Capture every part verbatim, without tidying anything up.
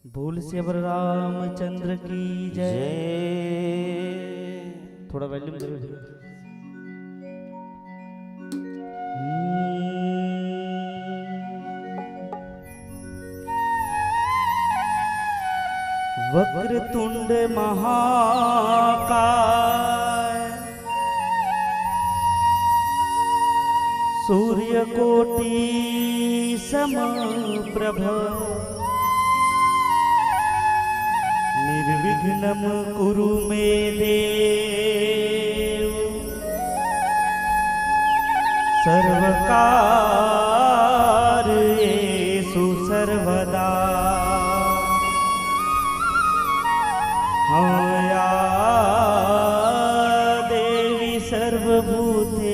बोल सियावर रामचंद्र की जय। जय। थोड़ा वॉल्यूम जरूर दे। वक्रतुंड महाकाय, सूर्यकोटि समप्रभ, निर्विघ्नं कुरु मे देव, सर्वकार्येषु सर्वदा। हाँ या देवी सर्वभूतेषु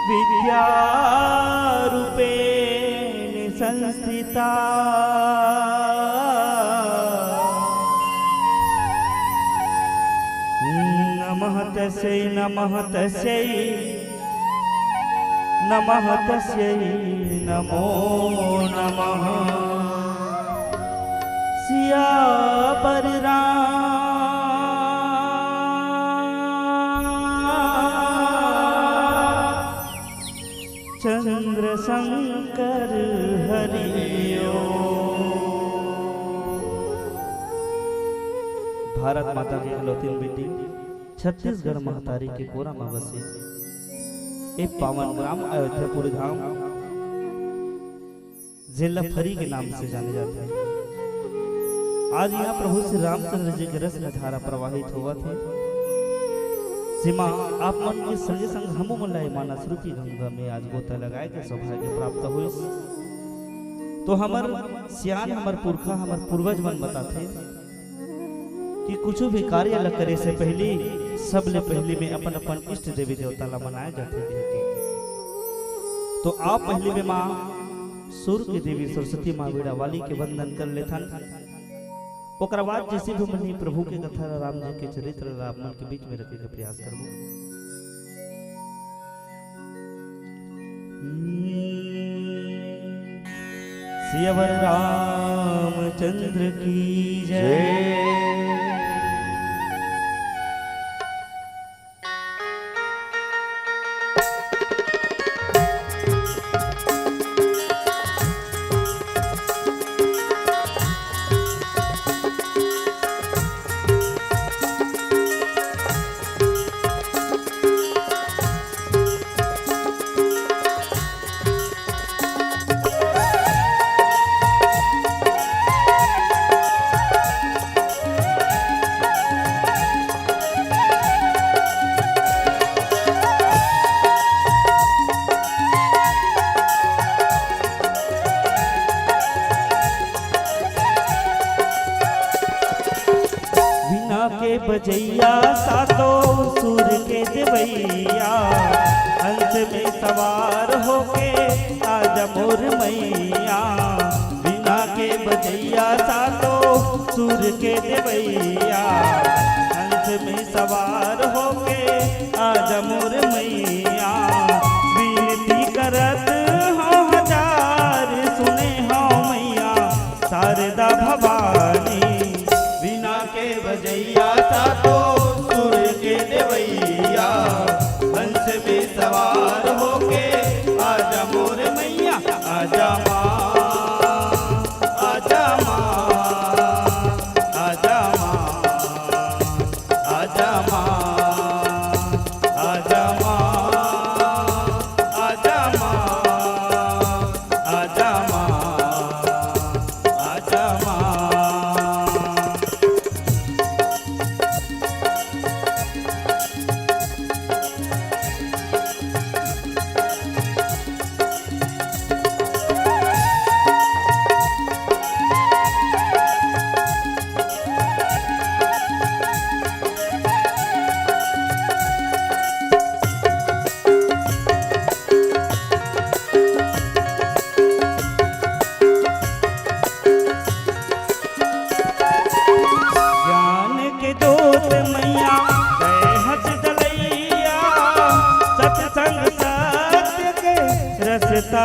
विद्यारूपेण संस्थिता। नमः तस्यै, नमः तस्यै, नमः तस्यै, नमो नमः। सियावर राम चंद्र शंकर हरि ओम। भारत माता के इकलौतिन बेटी, छत्तीसगढ़ महतारी के कोरा म बसे ए पावन ग्राम अयोध्यापुर धाम, जेला फरी के नाम से जाने जाथे। आज यहाँ प्रभु श्री रामचंद्र जी के रस में धारा प्रवाहित होवत हे। जेमा आप मन के संगे संग हमू मन ला ए मानस रूपी गंगा में आज गोता लगाए के सौभाग्य प्राप्त होइस। तो हमर सियान, हमर पुरखा, हमर पूर्वज मन बताथे कि कुछ भी कार्य ला करे से पहली, सबले पहली में अपन अपन इष्ट देवी देवता ला मनाए जाथे कहिके। तो आप पहली में माँ सूर के देवी सरस्वती माँ वीणा वाली के वंदन कर लेथन। ओकर बाद जैसे भी मन प्रभु के कथा ला, राम जी के चरित्र ला आप मन के बीच में रखे के प्रयास करबो। सियावर रामचंद्र की जय। जय। वीणा के बजैया, सातों सुर के देवैया, हंस में सवार होके आजा मोर मैया। वीणा के बजैया, सातों सुर के देवैया, हंस में सवार होके आजा मोर मैया। विनती करत हौं हजार, सुने हौ मैया शारदा भवानी। वीणा के बजैया, सातों सुर के देवैया, हंस में सवार होके आजा मोर मैया। आजा माँ, आजा माँ, आजा माँ, आजा माँ, आजा माँ।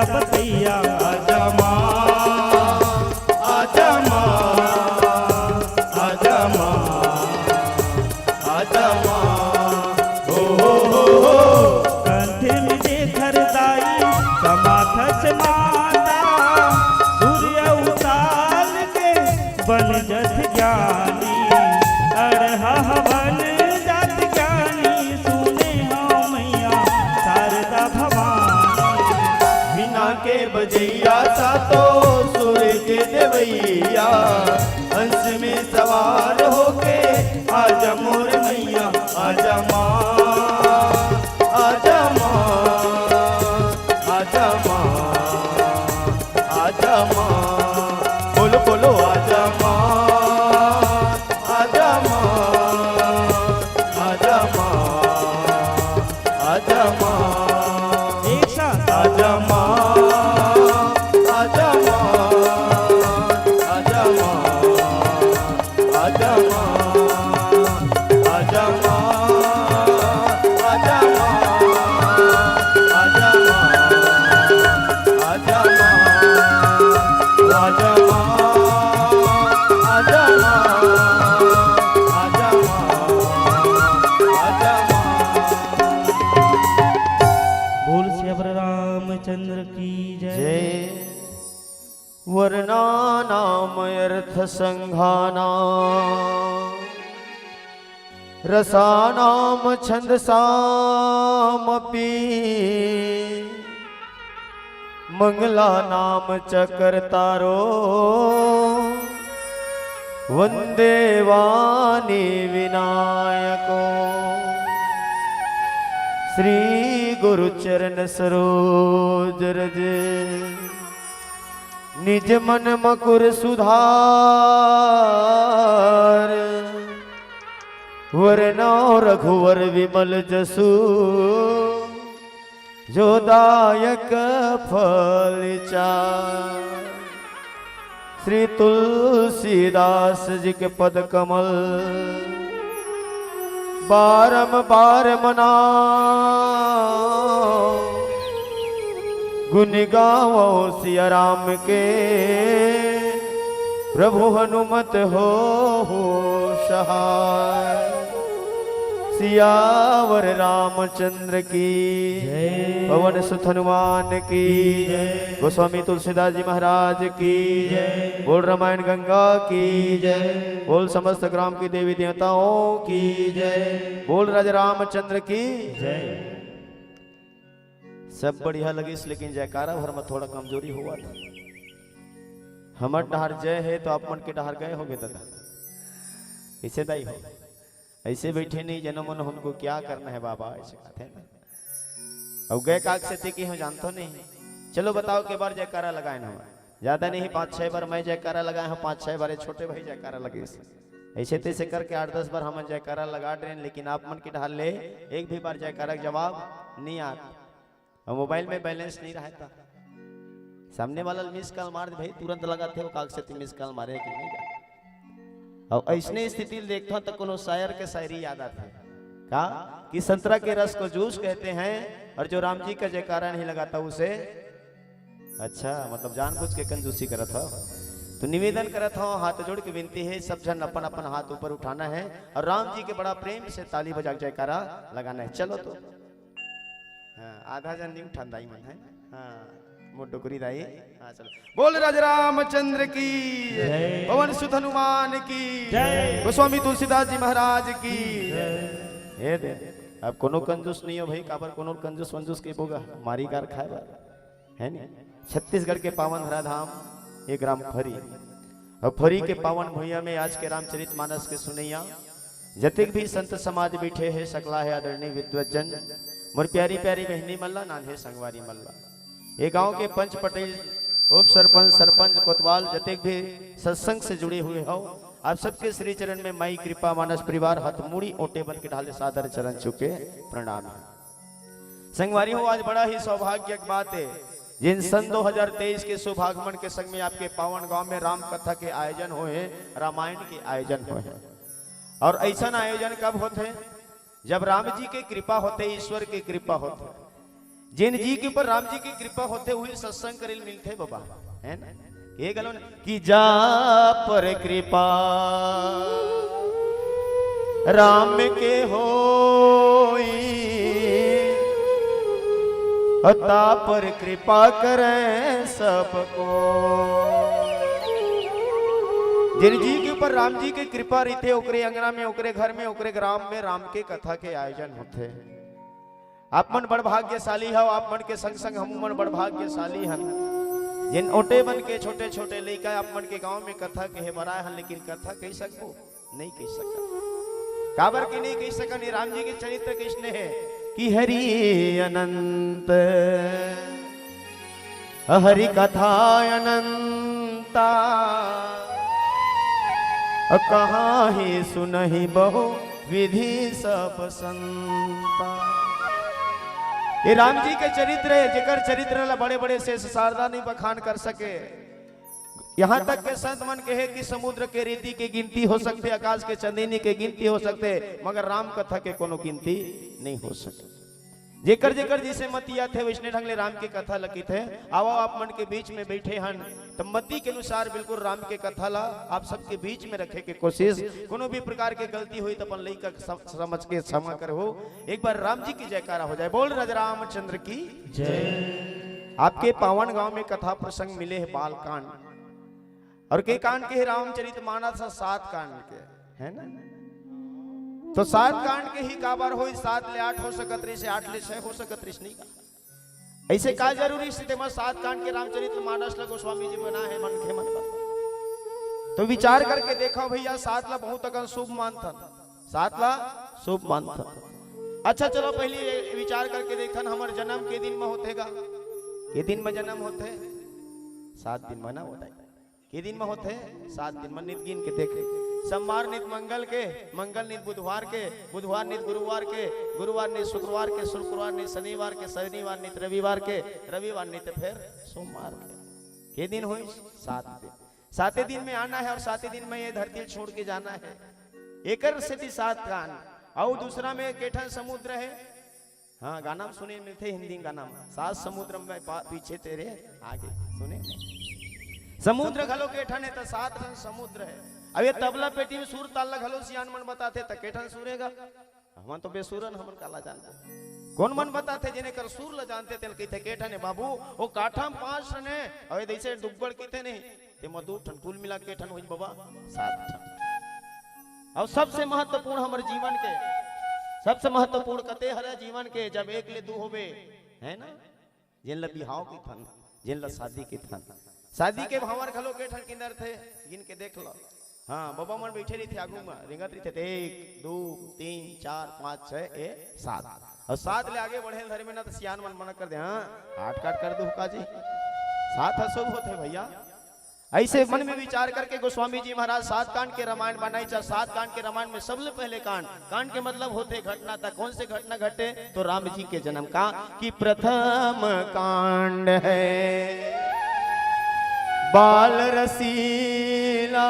पतैया आजा माँ, आजा माँ, आजा माँ, आजा माँ। हो, हो, हो, हो। कंठ में जेकर दाई, समाथ च माता, सूर्य उताल के बन जत ज्ञानी, अड़हा बन जात ज्ञानी, सुने हो मैया शारदा भवानी। वीणा के बजैया सातो सुर के देवैया, हंस में सवार होके आजा मोर मैया, आजा माँ, आजा माँ, आजा माँ, आजा माँ। बोलो, बोलो, आजा माँ, आजा माँ, आजा माँ, आजा माँ। एक साथ। आजा माँ, आजा माँ, आजा माँ, आजा माँ, आजा माँ, आजा माँ, आजा माँ, आजा माँ, आजा माँ, आजा माँ, आजा माँ, आजा माँ। बोल सियावर रामचंद्र की जय। जय। वर्णानामर्थसङ्घानां रसानां छन्दसामपि। मङ्गलानां च कर्तारो वन्दे वाणी विनायको। श्री गुरु चरण सरोज रज निज मन मकुर सुधार। वरनौ रघुवर विमल जसु जो दायक फल चार। श्री तुलसीदास जी के पद कमल बारंबार मनाओ। गुण गावो सिया राम के, प्रभु हनुमत होहु सहाय। सियावर रामचंद्र की, जय। पवन सुत हनुमान की, जय। गोस्वामी तुलसीदास जी महाराज की, जय। बोल रामायण गंगा की, जय। बोल समस्त ग्राम की देवी देवताओं की, जय। बोल राजा रामचंद्र की, जय। सब बढ़िया लगिस, लेकिन जयकारा भर में थोड़ा कमजोरी होवत हे। हमर डहार जय हे तो आप मन के डहार गय होगे दादा। कइसे दाई हो? अइसे बइठे नहीं, जनो मनो हमको क्या करना है बाबा, अइसे कहत हे ना। अउ गय काग से ते की हो जानथो नहीं। चलो बताओ के बार जयकारा लगाएन हम। ज्यादा नहीं, पाँच छह बार मैं जयकारा लगाए हँव, पाँच छह बार ये छोटे भाई जयकारा लगिस। अइसे तइसे करके आठ दस बार हमन जयकारा लगा डरेन, लेकिन आप मन के डहार ले एक भी बार जयकारा के जवाब नहीं आत। अउ मोबाइल में बैलेंस नहीं रहय त सामने वाला ल मिस कॉल मार दे भाई, तुरंत लगाथे वो काग से ते मिस कॉल मारे कि नहीं। अउ अइसने स्थिति ल देखथन त कोनो शायर के शायरी याद आथे का, कि संतरा के रस को जूस कहते हैं और जो राम जी का जयकारा नहीं लगाता उसे अच्छा, मतलब जानबूझ के कंजूसी करत हव। तो निवेदन करत हव, हाथ जोड़ के विनती हे, सब झन अपन अपन हाथ ऊपर उठाना हे और राम जी के बड़ा प्रेम से ताली बजा के जयकारा लगाना हे। चलो तो। हाँ, आधा झन नहीं उठान दाई मन हे। हाँ, मोर डोकरी दाई। हाँ, चलो। बोल राजा रामचंद्र की, जय। पवन सुत हनुमान की, जय। गोस्वामी तुलसीदास जी महाराज की। जय। हे दे, अब कोनो कंजूस नहीं हो भाई, काबर कोनो कंजूस वंजूस के बोगा, मारी गार खाए बर। हे नी? छत्तीसगढ़ के पावन धरा धाम, ये ग्राम फरी। अउ फरी के पावन भुइयां में आज के रामचरित मानस के सुनइया, जतेक भी संत समाज बइठे हे, सकला हे आदरणीय विद्वत जन, मोर प्यारी प्यारी बहिनी मन ला, नान्हे संगवारी मन ला, ये गांव के पंच पटेल, उप सरपंच, सरपंच, कोतवाल, जतेक भी सत्संग से जुड़े हुए हो, आप सबके श्री चरण में माई कृपा मानस परिवार हाथ मुड़ी ओटे बन के ढाले सादर चरण छू के प्रणाम हे। संगवारी हो, आज बड़ा ही सौभाग्य के बात हे, जिन सन दो हज़ार तेईस के शुभागमन के संग में आपके पावन गांव में राम कथा के आयोजन होए हे, रामायण के आयोजन होए हे। अउ अइसन आयोजन कब होथे? जब राम जी के कृपा होथे, ईश्वर के कृपा होथे। जेन जी के ऊपर राम जी के कृपा होथे, उही सत्संग करे ल मिलथे बाबा, है ना? ये गलो ना कि जा पर कृपा राम के होई, ता पर कृपा करे सबको। जेन जी के ऊपर राम जी के कृपा रहिथे, ओकरे अंगना में, ओकरे घर में, ओकरे ग्राम में राम के कथा के आयोजन होथे। आप मन बड़ भाग्यशाली हव, आप मन के संग संग हमू मन बड़ भाग्यशाली हन, जेन ओटे मन के छोटे छोटे लइका आप मन के गांव में कथा कहे बर आए हन, लेकिन कथा कहि सकबो? नहीं कहि सकन। काबर कि नहीं कहि सकन? ये राम जी के चरित्र कइसने हे कि हरि अनंत, हरि कथा अनंता, कहाही सुनही बहु विधि सब संता। ये राम जी के चरित्र हे, जेकर चरित्र ला बड़े बड़े शेष शारदा नहीं बखान कर सके। यहाँ तक के संत मन कहे कि समुद्र के रेती के गिनती हो सकथे, आकाश के चंदिनी के गिनती हो सकथे, मगर राम कथा के कोनो गिनती नहीं हो सके। जेकर जेकर जइसे मति आथे, वइसने ढंग ले राम के कथा ल कहिथे। आवव, आप मन के बीच में बइठे हन, त मति के अनुसार बिल्कुल राम के कथा ला आप सबके बीच में रखे के कोशिश। कोनो भी प्रकार के गलती होही, त अपन लइका सम-, समझ के क्षमा करहू। एक बार राम जी की जयकारा हो जाए। बोल राजा रामचंद्र की जय। आपके पावन गांव में कथा प्रसंग मिले हे, बाल कांड। अउ के कांड के हे? रामचरित मानस ह सात कांड के, है ना? तो सात कांड के ही काबर होई, सात ले आठ हो सकत रहिस, आठ ले छह हो सकत रहिस, नहीं का? अइसे का जरूरी से तेमा सात कांड के रामचरित मानस ल गोस्वामी जी बना हे मनखे मन बर? तो विचार करके देखव भइया, सात ला बहुत अकन शुभ मानथन, सात ला शुभ मानथन। अच्छा चलो, पहिली ये विचार करके देखन, हमर जनम के दिन म होथे गा? के दिन म जनम होथे? सात दिन म ना होथे। के दिन म होथे? सात दिन म। नित गिन के देख, सोमवार नित मंगल के, मंगल नित बुधवार के, बुधवार नित गुरुवार के, गुरुवार नित शुक्रवार के, शुक्रवार नित शनिवार के, शनिवार नित रविवार के, रविवार नित फेर सोमवार के। के दिन होइस? सात दिन। साते दिन में आना है और साते दिन में ये धरती छोड़ के जाना है। एकर सेती सात कांड। अउ दूसरा में के ठन समुद्र है, हाँ, गाना म सुने मिलथे, हिंदी गाना म, "सात समुद्र में पा-, पीछे तेरे आगे।" सुने? समुद्र घलो के ठन हे, त सात ठन समुद्र हे। अब ये तबला पेटी में सुर ताल ला घलो सियान मन बताथे, त के ठन सुर हे गा? हमन तो बेसुरन, हमन काला जानबो। कोन मन बताथे, जेने कर सुर ला जानथे, तेला कहिथे के ठन हे बाबू? ओ काठा म पांच ठन हे, अब ये जइसे दुग्गड़ कहिथे नहीं, तेमा दू ठन, कुल मिला के ठन होइस बाबा, सात ठन। अउ सबसे महत्वपूर्ण हमर जीवन के, सबसे महत्वपूर्ण कते हरे जीवन के, जब एक ले दू होबे, है ना? जेन ला बिहाव कहिथन, जेन ला शादी कहिथन। शादी के भांवर घलो के ठन किंदरथे, गिन के देख लो। हाँ, बाबा मन बइठे रहिथे आगू म, रेंगत रहिथे, एक, दू, तीन, चार, पांच, छह, ए, सात। अउ सात ले आगे बढ़े ल धरे में ना, त सियान मन मना कर दे, हाँ, आठ काट कर दू का जी। सात ह शुभ होथे भइया। अइसे मन में विचार करके गोस्वामी जी महाराज सात कांड के रामायण बनाइस। सात कांड के रामायण में सबले पहले कांड, कांड के मतलब होथे घटना। त कोन से घटना घटे? तो राम जी के जनम का, कि प्रथम कांड है बाल रसीला,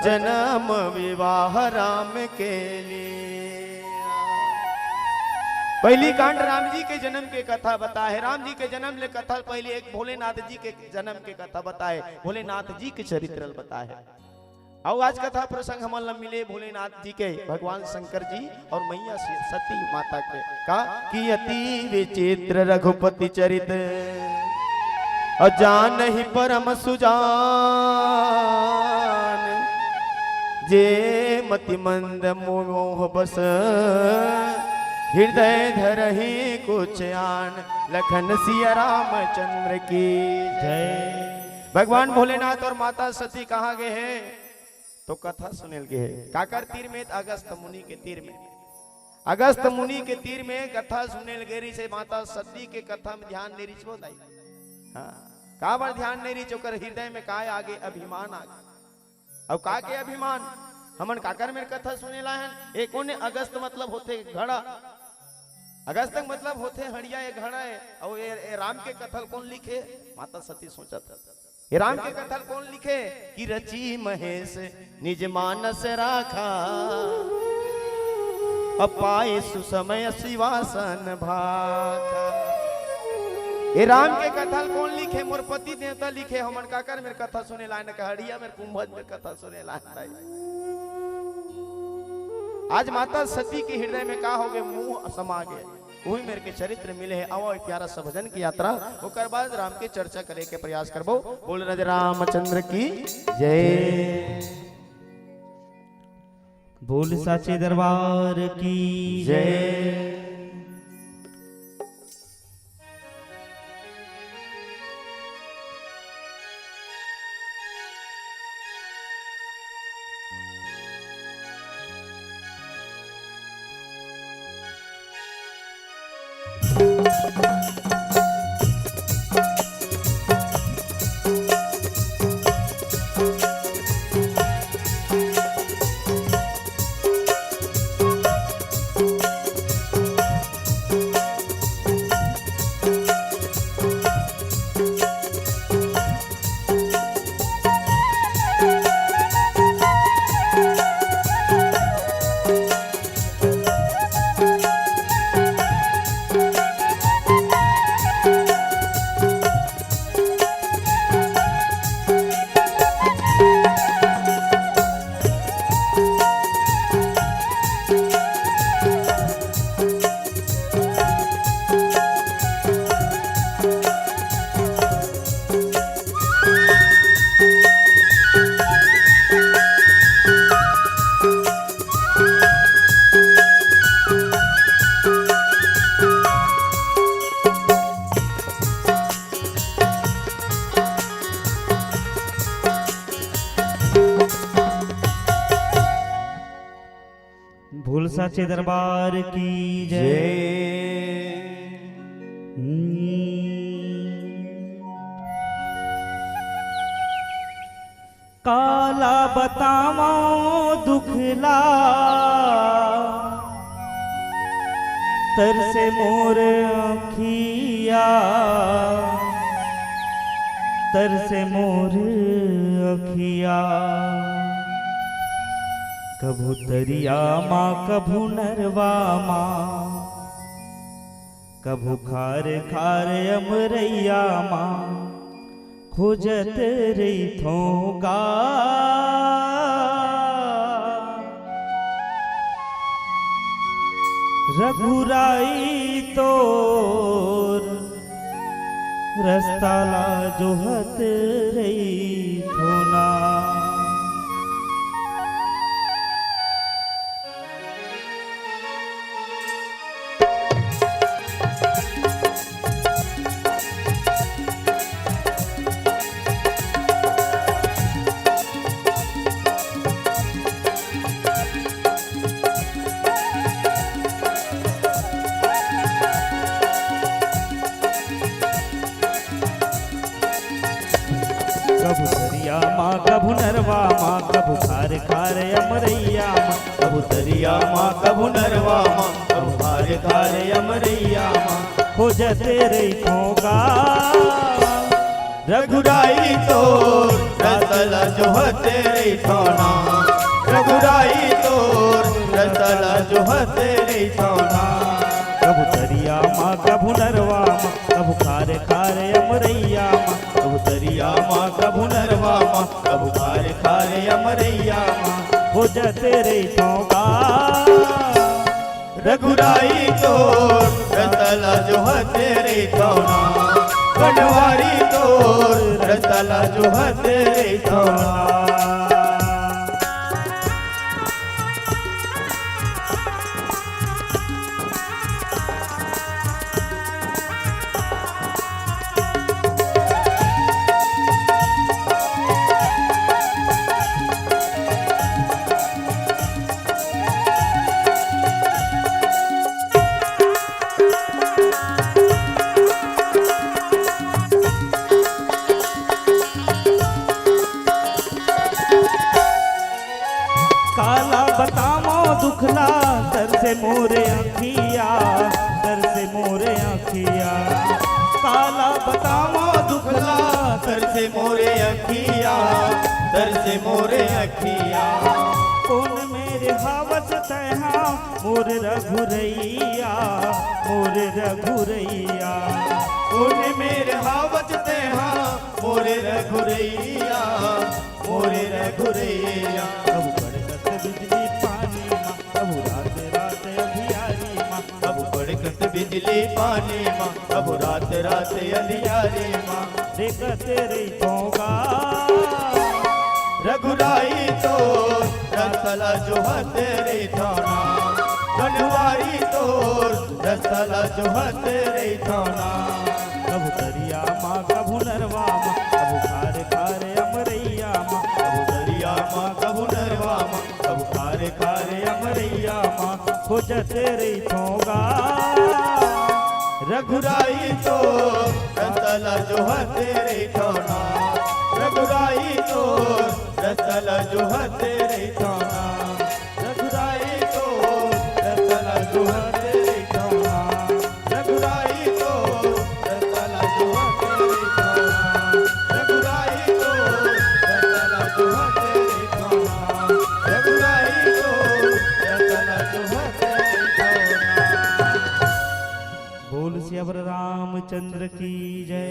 जनम विवाह राम के लिए। पहिली कांड राम जी के जनम के कथा बताए हे। राम जी के जनम ले कथा, पहिली एक भोलेनाथ जी के जनम के कथा बताए, भोलेनाथ जी के चरित्र ल बताए हे। अउ आज कथा प्रसंग हमन ल मिले भोलेनाथ जी के, भगवान शंकर जी अउ मैया स-, सती माता के। का? कि अति विचित्र रघुपति चरित, अउ जानहि परम सुजान, जे मति मंद मोह बस, हृदय धरहि कुछ आन। लखन सिया रामचंद्र की जय। भगवान भोलेनाथ अउ माता सती कहाँ गे हे? तो कथा सुने ल गे हे। काकर तीर में? अगस्त मुनि के तीर में। अगस्त मुनि के तीर में कथा सुने ल गे रहिस हे। माता सती के कथा में ध्यान नइ रहिस वो दाई। हाँ, काबर ध्यान नइ रहिस? ओकर हृदय में काय आगे? अभिमान आगे। अउ का के अभिमान? हमन काकर मेर कथा सुने ल आए हन? ए कोन ए? अगस्त मतलब होथे घड़ा, अगस्त के मतलब होथे हड़िया, ए घड़ा हे। अउ ए, ए राम के कथा ल कोन लिखे? माता सती सोचत हे। ए राम के कथा ल कोन लिखे? कि रचि महेश निज मानस राखा। अब पाए सुसमय शिवासन भाखा। ए राम के कथा ल कोन लिखे? मोर पति देवता लिखे। हमन काकर मेर कथा सुने ला आन, कहाड़िया मेर कुंभज मेर कथा सुने ला आन। आज माता सती के हृदय में का होगे? मोह समा गे। उही मेर के चरित्र मिले हे। आवव, एक प्यारा सा भजन की यात्रा, ओकर बाद राम के चर्चा करे के प्रयास करबो। बोल राधे रामचंद्र की जय। बोल साचे दरबार की जय। बोल साचे दरबार की जय। जय। हम्म। काला बतावं दुख ला, तरसे मोर अँखिया, तरसे मोर अँखिया। कभू तरिया मा, कभू नरवा मा, कभू खार खार अमरैया मा, खोजत रहिथों गा। रघुराई तोर रस्ता ला जोहत रहिथों ना। कभू तरिया मा, कभू नरवा मा, कभू खार खार अमरैया मा। कभू तरिया मा, कभू नरवा मा, कभू खार खार अमरैया मा, खोजत रहिथों गा। रघुराई तोर रस्ता ला जोहत रहिथों ना। रघुराई तोर रस्ता ला जोहत रहिथों ना। कभू तरिया मा, कभू नरवा मा, कभू खार खार अमरैया मा। कभू तरिया मा, कभू नरवा मा, कभू खार खार अमरैया मा, खोजत रहिथों गा। रघुराई तोर रस्ता ला जोहत रहिथों ना। पटवारी तोर रस्ता ला जोहत रहिथों ना। काला बतावं दुख ला, तरसे मोर अँखिया, तरसे मोर अँखिया। काला बतावं दुख ला, तरसे मोर अँखिया, तरसे मोर अँखिया। कोन मेर हावस तैहा मोर रघुरैया, मोर रघुरैया। उन मेर हावस तैहा मोर रघुरैया, मोर रघुरैया। कभू कड़कत बिजली पानी मा, कभू रात रात अंधियारी मा। कभू कड़कत बिजली पानी मा, कभू रात रात अंधियारी मा। देखत रहिथों गा रघुराई तोर रसला जोहत रहिथों ना, रघुराई तोर रसला जोहत रहिथों ना। कभू तरिया मा, कभू नरवा मा, कभू खार खार अमरैया मा। कभू तरिया मा, कभू नरवा मा, कभू खार खार अमरैया मा। खोजत रहिथों गा रघुराई तोर रसला जोहत रहिथों ना, रघुराई तोर रसला जोहत रहिथों ना। रघुराई तोर रसला जोहत रहिथों ना, रघुराई तोर रसला जोहत रहिथों ना, रघुराई तोर रसला जोहत रहिथों ना, रघुराई तोर रसला जोहत रहिथों ना। बोल सियावर रामचंद्र की जय।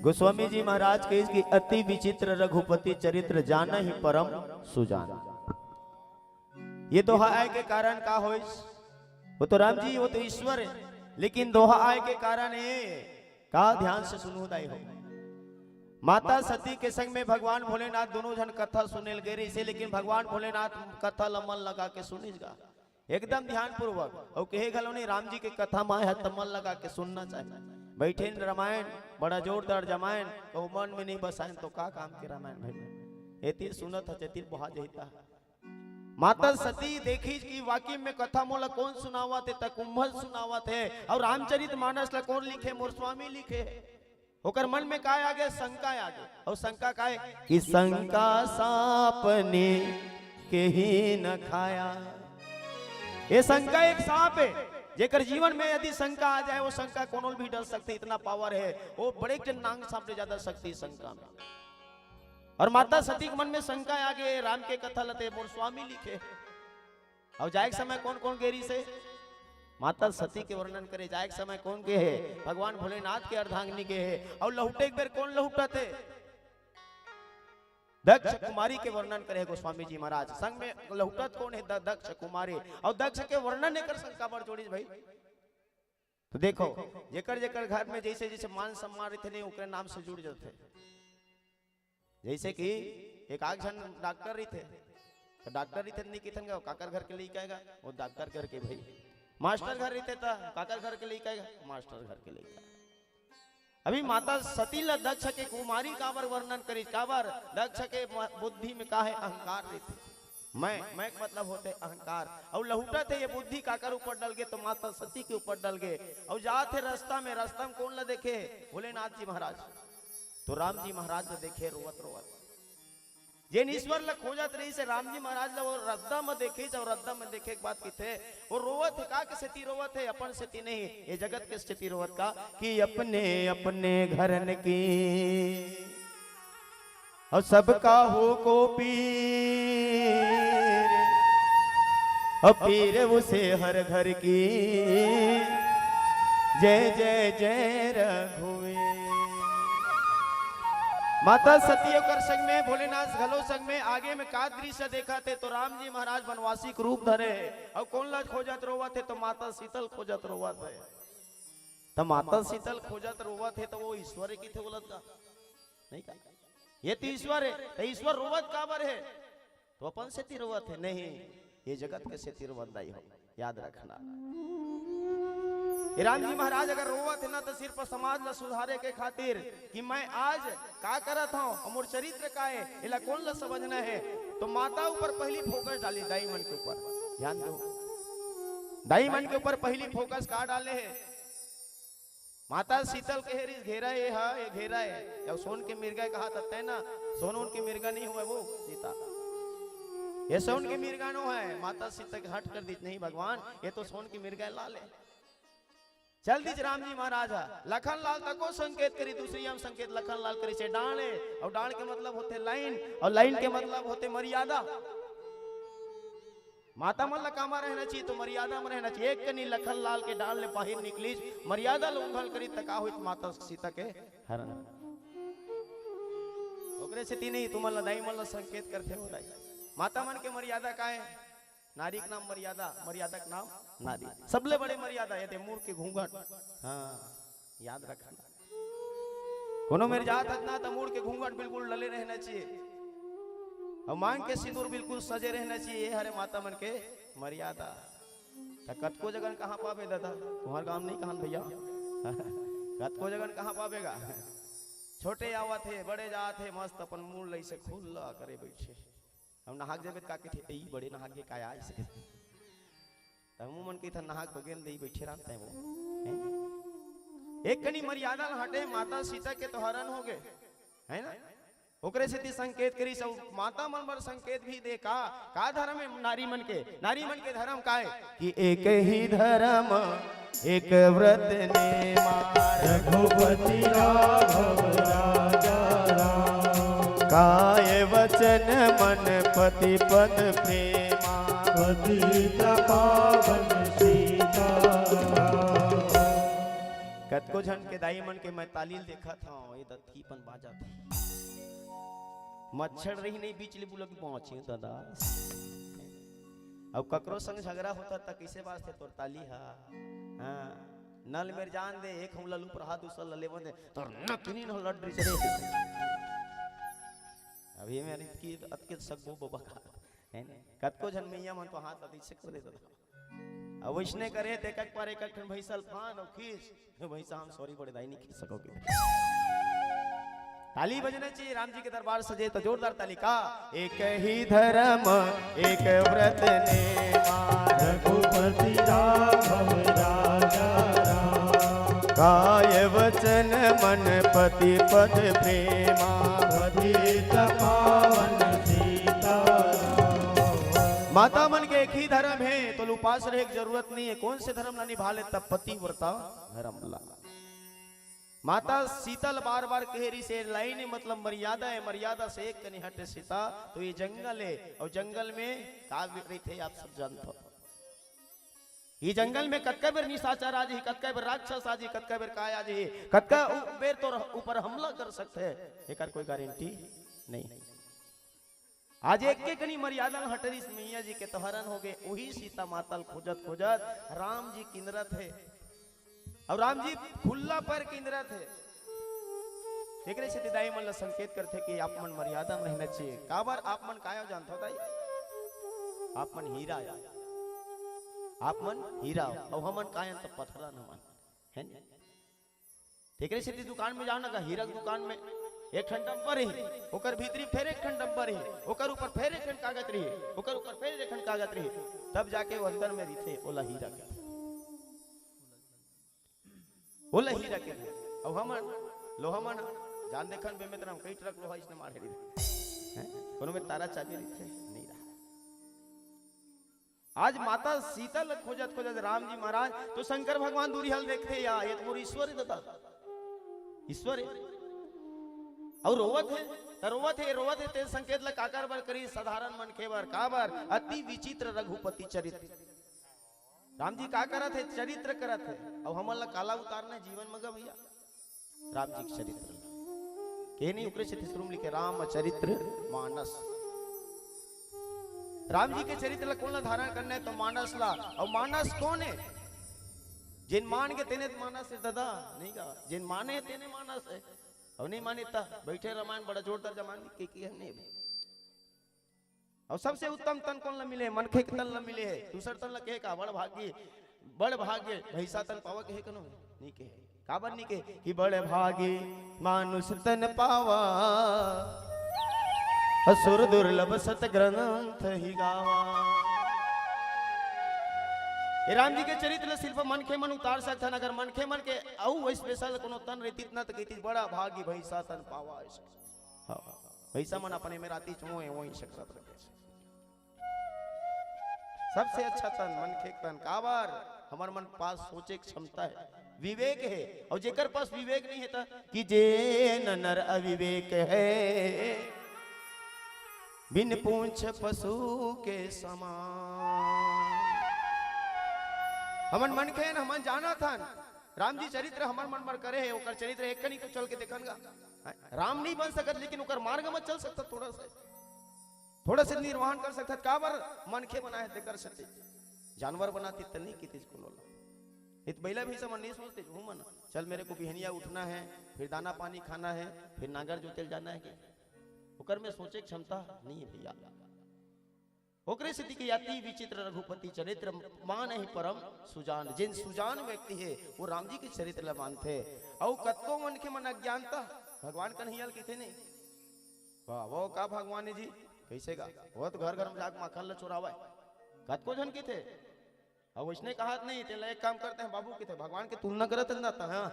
गोस्वामी जी महाराज कहिस कि अति विचित्र रघुपति चरित्र, जाना ही परम सुजान। ये दोहा आय के कारण का होइस? वो तो राम जी, वो तो ईश्वर हे, लेकिन दोहा आय के कारण हे का? ध्यान से सुनहू दाई हो। माता सती के संग में भगवान भोलेनाथ दोनों झन कथा सुने ल गे रहिसे, लेकिन भगवान भोलेनाथ कथा ल मन लगा के सुनिस गा, एकदम ध्यानपूर्वक। अउ कहे घलो नहीं, राम जी के कथा म आय ह त मन लगा के सुनना चाही। बइठेन रामायण, बड़ा जोरदार जमायन, कहूँ मन में नहीं बसायन तो का काम के रामायण भाई? एती सुनत ह, जेती बहा जहिता। माता सती देखिस कि वाकई में कथा मोला कोन सुनावत हे, त कुंभज सुनावत हे। अउ रामचरित मानस ला कोन लिखे? मोर स्वामी लिखे हे। ओकर मन में का आगे? शंका आगे। अउ शंका का हे? कि शंका सांप ने केहि न खाया। ये शंका एक सांप हे, जेकर जीवन में यदि शंका आ जाए, वो शंका कोनो ल भी डस सकथे, इतना पावर हे। वो बड़े जन नांग सांप ले ज्यादा शक्ति हे शंका में। अउ माता सती के मन में शंका आगे, राम के कथा ल ते मोर स्वामी लिखे हे। अउ जाए के समय कोन कोन गे रहिसे? माता सती के वर्णन करे। जाए के समय कोन गे हे? भगवान भोलेनाथ के अर्धांगिनी गे हे। अउ लहुटे के बेर कोन लहुटत हे? दक्ष कुमारी के वर्णन करे हे गोस्वामी जी महाराज। संग में लहुटत कोन हे? द-, दक्ष कुमारी। अउ दक्ष के वर्णन एकर संग काबर जोड़िस भाई? तो देखो, जेकर जेकर घर में जइसे जइसे मान सम्मान रहिथे नहीं, ओकरे नाम से जुड़ जाथे। जइसे कि एक आध झन डॉक्टर रहिथे, त डॉक्टर रहिथे त नहीं कहिथन गा, काकर घर के लइका हे गा? वो डॉक्टर घर के भाई। मास्टर घर रहिथे त काकर घर के लइका हे गा? मास्टर घर के लइका। अभी माता सती ल दक्ष के कुमारी काबर वर्णन करिस? काबर? दक्ष के म-, बुद्धि में का हे? अहंकार रहिथे। मैं, मैं के मतलब होथे अहंकार। अउ लहुटत हे ये बुद्धि काकर ऊपर डल गे? तो माता सती के ऊपर डल गे। अउ जात हे रस्ता में, रस्ता में कोन ल देखे? भोलेनाथ जी महाराज। तो राम जी महाराज ल देखे रोवत रोवत। जेन ईश्वर ल खोजत रहिसे राम जी महाराज ल, वो रद्दा म देखिस, अउ रद्दा म देखे के बाद कहिथे, वो रोवत हे, का के सेती रोवत हे? अपन सेती नहीं, ये जगत के सेती रोवत का, कि अपने अपने घरन की अउ सबका हो को पीर, अउ पीर उसे हर घर की। जय जय जय रघुवीर। माता सती ओकर संग में, भोलेनाथ घलो संग में, आगे में का दृश्य देखत हे? तो राम जी महाराज बनवासी के रूप धरे हे, अउ कोन ला खोजत रोवत हे? तो माता सीता ल खोजत रोवत हे। त माता सीता ल खोजत रोवत हे, त वो ईश्वर कहिथे बोलत का? नहीं का? ये तो ईश्वर हे, त ईश्वर रोवत काबर हे? तो अपन सेती रोवत हे? नहीं, ये जगत के सेती रोवत दाई हो, याद रखना। ये राम जी महाराज अगर रोवत हे ना, तो सिर्फ समाज ला सुधारे के खातिर कि मैं आज का करत हूँ, अउ मोर चरित्र का हे, एला कोन ला समझना हे, तो माता ऊपर पहली फोकस डाले, दाई मन के ऊपर ध्यान दो। दाई मन के ऊपर पहली फोकस का डाले हे? माता सीता ल कहे रहिस, "घेरा ये हा, ये घेरा हे।" जब सोन के मिर्गा कहा त तैं ना, सोन उन के मिर्गा नहीं होवय वो सीता। ये सोन के मिर्गा नो हे। माता सीता के हट कर दीस, "नहीं भगवान, ये तो सोन के मिर्गा हे, ला ले।" चल दीस राम जी महाराज हा। लखन लाल तको संकेत करिस, दूसरी हम संकेत लखन लाल करिस हे डांड़ हे, अउ डांड़ के मतलब होथे लाइन, अउ लाइन के मतलब होथे मर्यादा। माता मन ला कामा रहना चाहिए, तो मर्यादा में रहना चाहिए। एक कनी लखन लाल के डाल ले बाहिर निकलिस, मर्यादा ल उंघल करी, त का होई? माता सीता के हरण। ओकरे सेती नहीं, तुमन ला दाई मन ला संकेत करथे हो दाई। माता मन के मर्यादा का है? नारी के नाम मर्यादा, मर्यादा के नाम नारी। सबले बड़े मर्यादा ये दे मूड़ के घूंघट। हाँ, याद रखना। कोनो मेर जात हत ना, त मूड़ के घूंघट बिल्कुल डले रहना चाहिए, और मांग के सिंदूर बिल्कुल सजे रहना चाहिए। ये हरे माता मन के मर्यादा। त कतको जगन कहाँ पाबे दादा, तुम्हार गांव नहीं कहन भैया। कतको जगन कहाँ पाबेगा? छोटे आवत हे, बड़े जात हे, मस्त अपन मूड़ लइसे खुल्ला करे बैठे। हम नहाक जेबे त का कथे, "ए, ई बड़े नहाक गे का आइसे?" त हमू मन कहिथन, "नहाक बगेन दे, ई बैठे रहन तैं वो।" हैं? एक कनी मर्यादा ल हटे, माता सीता के तो हरण हो गए, है ना? ओकरे सेती संकेत करिस, अउ माता मन बर संकेत भी दे। का, का धर्म है नारी मन के? नारी मन के धर्म का है? कि एक ही धर्म एक व्रत नेमा। रघुपति राघव राजा राम। काय वचन मन पति पद प्रेमा। पतित पावन सीता। कतको झन के दाई मन के मैं ताली ल देखत हंव, ये दत्ती पन बाजत हे। मच्छर रही नहीं, बीच ले बुलक पहुंचे दादा। अब ककरो संग झगड़ा होता त कइसे बाजथे तोर ताली हा? हाँ, नल मेर जान दे, एक हम ललू पर हाथ दूसर ल लेवन दे, तोर नकिनी न लड्री चले। अभी मेरे की अतके सकबो बबा का, है ना? कतको झन मैया मन तो हाथ अतिशय कर देता था। अब वैसने करे त एक एक पर एक एक ठन भैंसा ल फान अउ खींच। भैंसा हम सॉरी बड़े दाई नहीं खींच सकोगे। ताली बजना चाहिए, राम जी के दरबार सजे तो जोरदार ताली का। एक ही धर्म एक व्रत नेमा। रघुपति राघव राजा राम। काय वचन मन पति पद प्रेमा। पतित पावन सीता। माता मन के एक ही धर्म है, तो उपास रहे के जरूरत नहीं है। कौन से धर्म ला निभा ले? तब पतिव्रता धर्म ला। माता सीता ल बार बार कहे रही से लाइन, मतलब मर्यादा है, मर्यादा से एक कनी हटे सीता, तो ये जंगल है, और जंगल में का रहिथे आप सब जानते हो। ये जंगल में कतका बेर निशाचर आ जाही, कतका बेर राक्षस आ जाही, कतका बेर काय आ जाही, कतका उ-, बेर तोर ऊपर हमला कर सकथे, एकर कोई गारंटी नहीं। आज एक के कनी मर्यादा ल हटरिस मैया जी के तो हरण हो गए, वही सीता माता ल खोजत खोजत राम जी किंदरत हे, और राम जी खुल्ला पैर किंदरत हे। एकरे सेती दाई मन ल संकेत करथे कि आप मन मर्यादा में रहना चाहिए। काबर आप मन काय हो जानथो दाई? आप मन हीरा हो। आप मन हीरा हो, अउ हमन काय हन त पथरा न मन, है न? एकरे सेती दुकान में जाओ ना, का हीरा के दुकान में एक ठन डब्बा रही, ओकर भीतरी फेर एक ठन डब्बा रही, ओकर ऊपर फेर एक ठन कागज रही, ओकर ऊपर फेर एक ठन कागज रही, तब जाके वो अंदर में रहिथे, ओला हीरा के। ओला हीरा के। अउ हमन लोहा मन जान देखन बे में तरह कई ट्रक लोहा इसने मारे रही। हैं? कोनो में तारा चाबी रहिथे, नहीं रहा। आज माता सीता ल खोजत खोजत राम जी महाराज तो शंकर भगवान दूरी हल देखथे, या ये तो मोर ईश्वर है दादा, ईश्वर है। अउ रोवत है, त रोवत है, रोवत है, ते संकेत ल काकर बर करी? साधारण मनखे बर। काबर? अति विचित्र रघुपति चरित्र। राम जी का करत है? चरित्र करत है। अउ हमन ल काला उतारना है जीवन में गा भैया? राम जी के चरित्र ल। के नहीं ओकरे से शुरू में लिखे रामचरित्र मानस। राम जी के चरित्र ल कोन ला धारण करना है? तो मानस ला। अउ मानस कोन है? जेन मान के तेने मानस है दादा, नहीं का? जेन माने है तेने मानस है। अउ नहीं माने त बैठे रामायण बड़ा जोरदार जमान के की है नहीं। अउ सबसे उत्तम तन कोन ला मिले? मनखे के तन ला मिले हे। दूसर तन ला कहे का? बड़ भागी, बड़ भाग्य भैंसा तन पावा कहे कनो? नहीं कहे। काबर नहीं कहे? कि बड़ भागी मानुष तन पावा, असुर दुर्लभ सत ग्रंथ ही गावा। ये राम जी के चरित्र ला सिर्फ मनखे मन उतार सकथन। अगर मनखे मन के अउ स्पेशल कोनो तन रहितिस ना, त कहितिस, "बड़ा भागी भैंसा तन पावा।" ऐसे। हाँ, भैंसा मन अपने में राती चुमोए वही सकरत रखे। सबसे अच्छा तन मनखे के तन। काबर? हमर मन पास सोचे के क्षमता है, विवेक है। अउ जेकर पास विवेक नहीं है त कि जेन नर अविवेक है। बिन पूंछ पशु के समान। हमन मनखे हन, हमन जानत हन, राम जी चरित्र हमर मन बर करे हे, ओकर चरित्र एक कनी तो चल के देखन गा। राम नहीं बन सकत, लेकिन ओकर मार्ग में चल सकत थोड़ा सा। थोड़ा से निर्वाहन कर सकत, काबर मनखे बनाए हे तेकर सेती। जानवर बनातिस त नहीं कितिस कोनो ला। इत बइला भैंसा मन नहीं सोचतिस, हूँ मन, चल मेरे को बिहनिया उठना है, फिर दाना पानी खाना है, फिर नांगर जोते ल जाना है कि ओकर में सोचे के क्षमता नहीं है भैया। ओकरे सेती के अति विचित्र रघुपति चरित्र मानहि परम सुजान। जेन सुजान व्यक्ति हे, वो राम जी के चरित्र ल मानथे। अउ कतको मनखे मन अज्ञानता भगवान कन्हैया ल कहिथे नहीं, वाह, वो का भगवान हे जी? कइसे का? वो तो घर घर में जाके माखन ल चोरावय। कतको झन कहिथे। अब वइसने कहत नहीं, तेला एक काम करते हैं बाबू, कहिथे, भगवान के तुलना करत हस ना त, हाँ,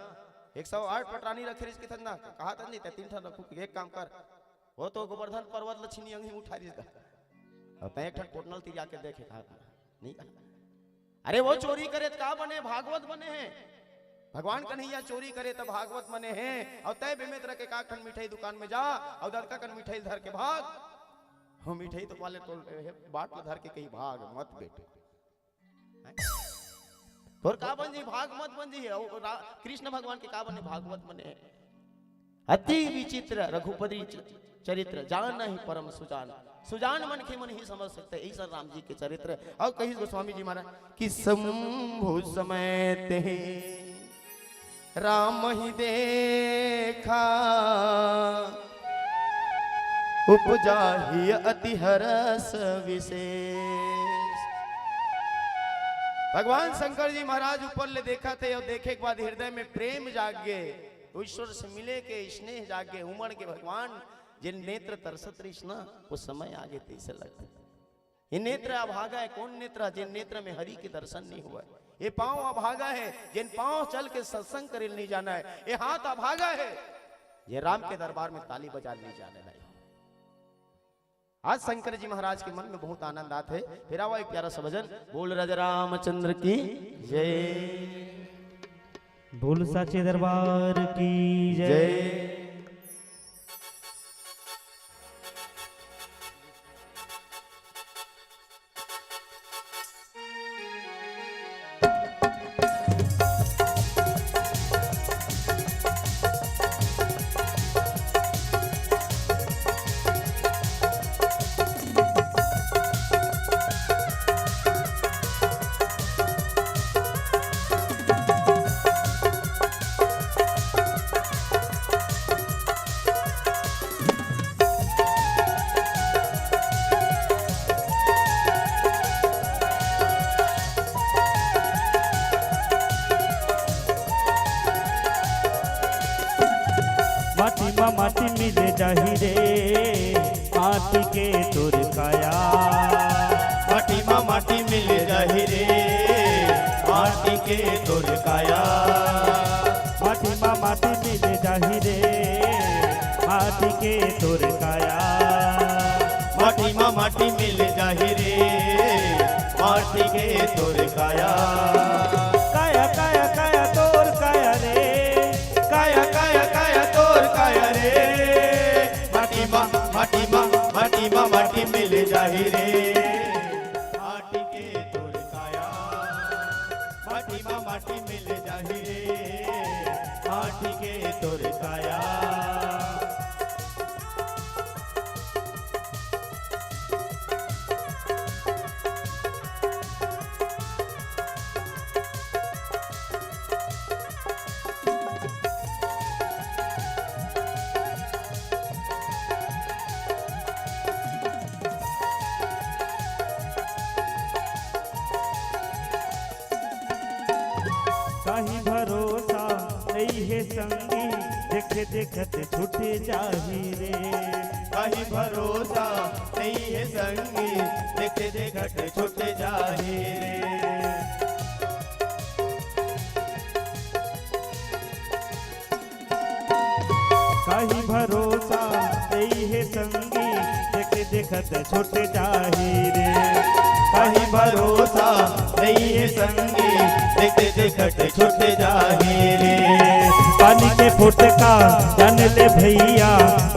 एक सौ आठ पटरानी रखे रहिस कहिथे ना, कहत नहीं, ते तीन ठन रखू, एक काम कर, वो तो गोवर्धन पर्वत ल छीनी अंगही उठा रहिस गा। अब तैं एक ठन कोटनल तिरिया के देखे, कहत नहीं। अरे वो चोरी करे त का बने, भागवत बने हे। भगवान कन्हैया चोरी करे त भागवत बने हे। अउ तैं बेमेतरा के का ठन मिठाई दुकान में जा, अउ ददका कन मिठाई धर के भाग। हो मिठाई तो वाले तो हे, बाट ल धर के कहीं भाग, मत बेटे। हैं? तोर का बन जी, भाग मत बन जी। अउ रा-, कृष्ण भगवान के का बने, भागवत बने हे। अति विचित्र रघुपति च-, चरित्र, जानहि परम सुजान। सुजान मनखे मन ही समझ सकथे, यही सब राम जी के चरित्र। अउ कहिस गोस्वामी जी महाराज कि शंभु समय तेहि राम ही देखा, उपजा ही अति हरष विशेष। भगवान शंकर जी महाराज ऊपर ले देखत हे अउ देखे के बाद हृदय में प्रेम जाग गे। ईश्वर से मिले के स्नेह जागे, उमड़ के भगवान जेन नेत्र तरसत रहिस ना, वो समय आगे तइसे लगथे। ये नेत्र अभागा हे, कोन नेत्र? जेन नेत्र में हरि के दर्शन नहीं होवय। ये पाँव अभागा हे, जेन पाँव चल के सत्संग करे ल नहीं जाना हे। ये हाथ अभागा हे, जे राम के दरबार में ताली बजा नहीं जाने नहीं। आज शंकर जी महाराज के मन में बहुत आनंद आथे। फिर आवा एक प्यारा सा भजन, बोल राजा रामचंद्र की जय। बोल साचे दरबार की जय। जय। माटी मा माटी मिल जाही रे, माटी के तोर काया। माटी मा माटी मिल जाही रे, माटी के तोर काया। माटी मा माटी मिल जाही रे, माटी के तोर काया। माटी मा माटी मिल जाही रे, माटी के तोर काया। काया, काया, काया तोर काया रे, काया, काया, काया तोर काया रे। माटी मा, माटी मा, माटी मा माटी मिल जाही रे, माटी के तोर काया। माटी मा माटी मिल जाही रे, माटी के तोर काया। काहीं भरोसा नइ हे संगी, देखे देखत छूट जाही रे। काहीं भरोसा नइ हे संगी, देखे देखत छूट जाही रे। काहीं भरोसा नइ हे संगी, देखे देखत छूट जाही रे। काहीं भरोसा नइ हे संगी, देखे देखत छूट जाही रे। पानी के फोटका जान ले भइया,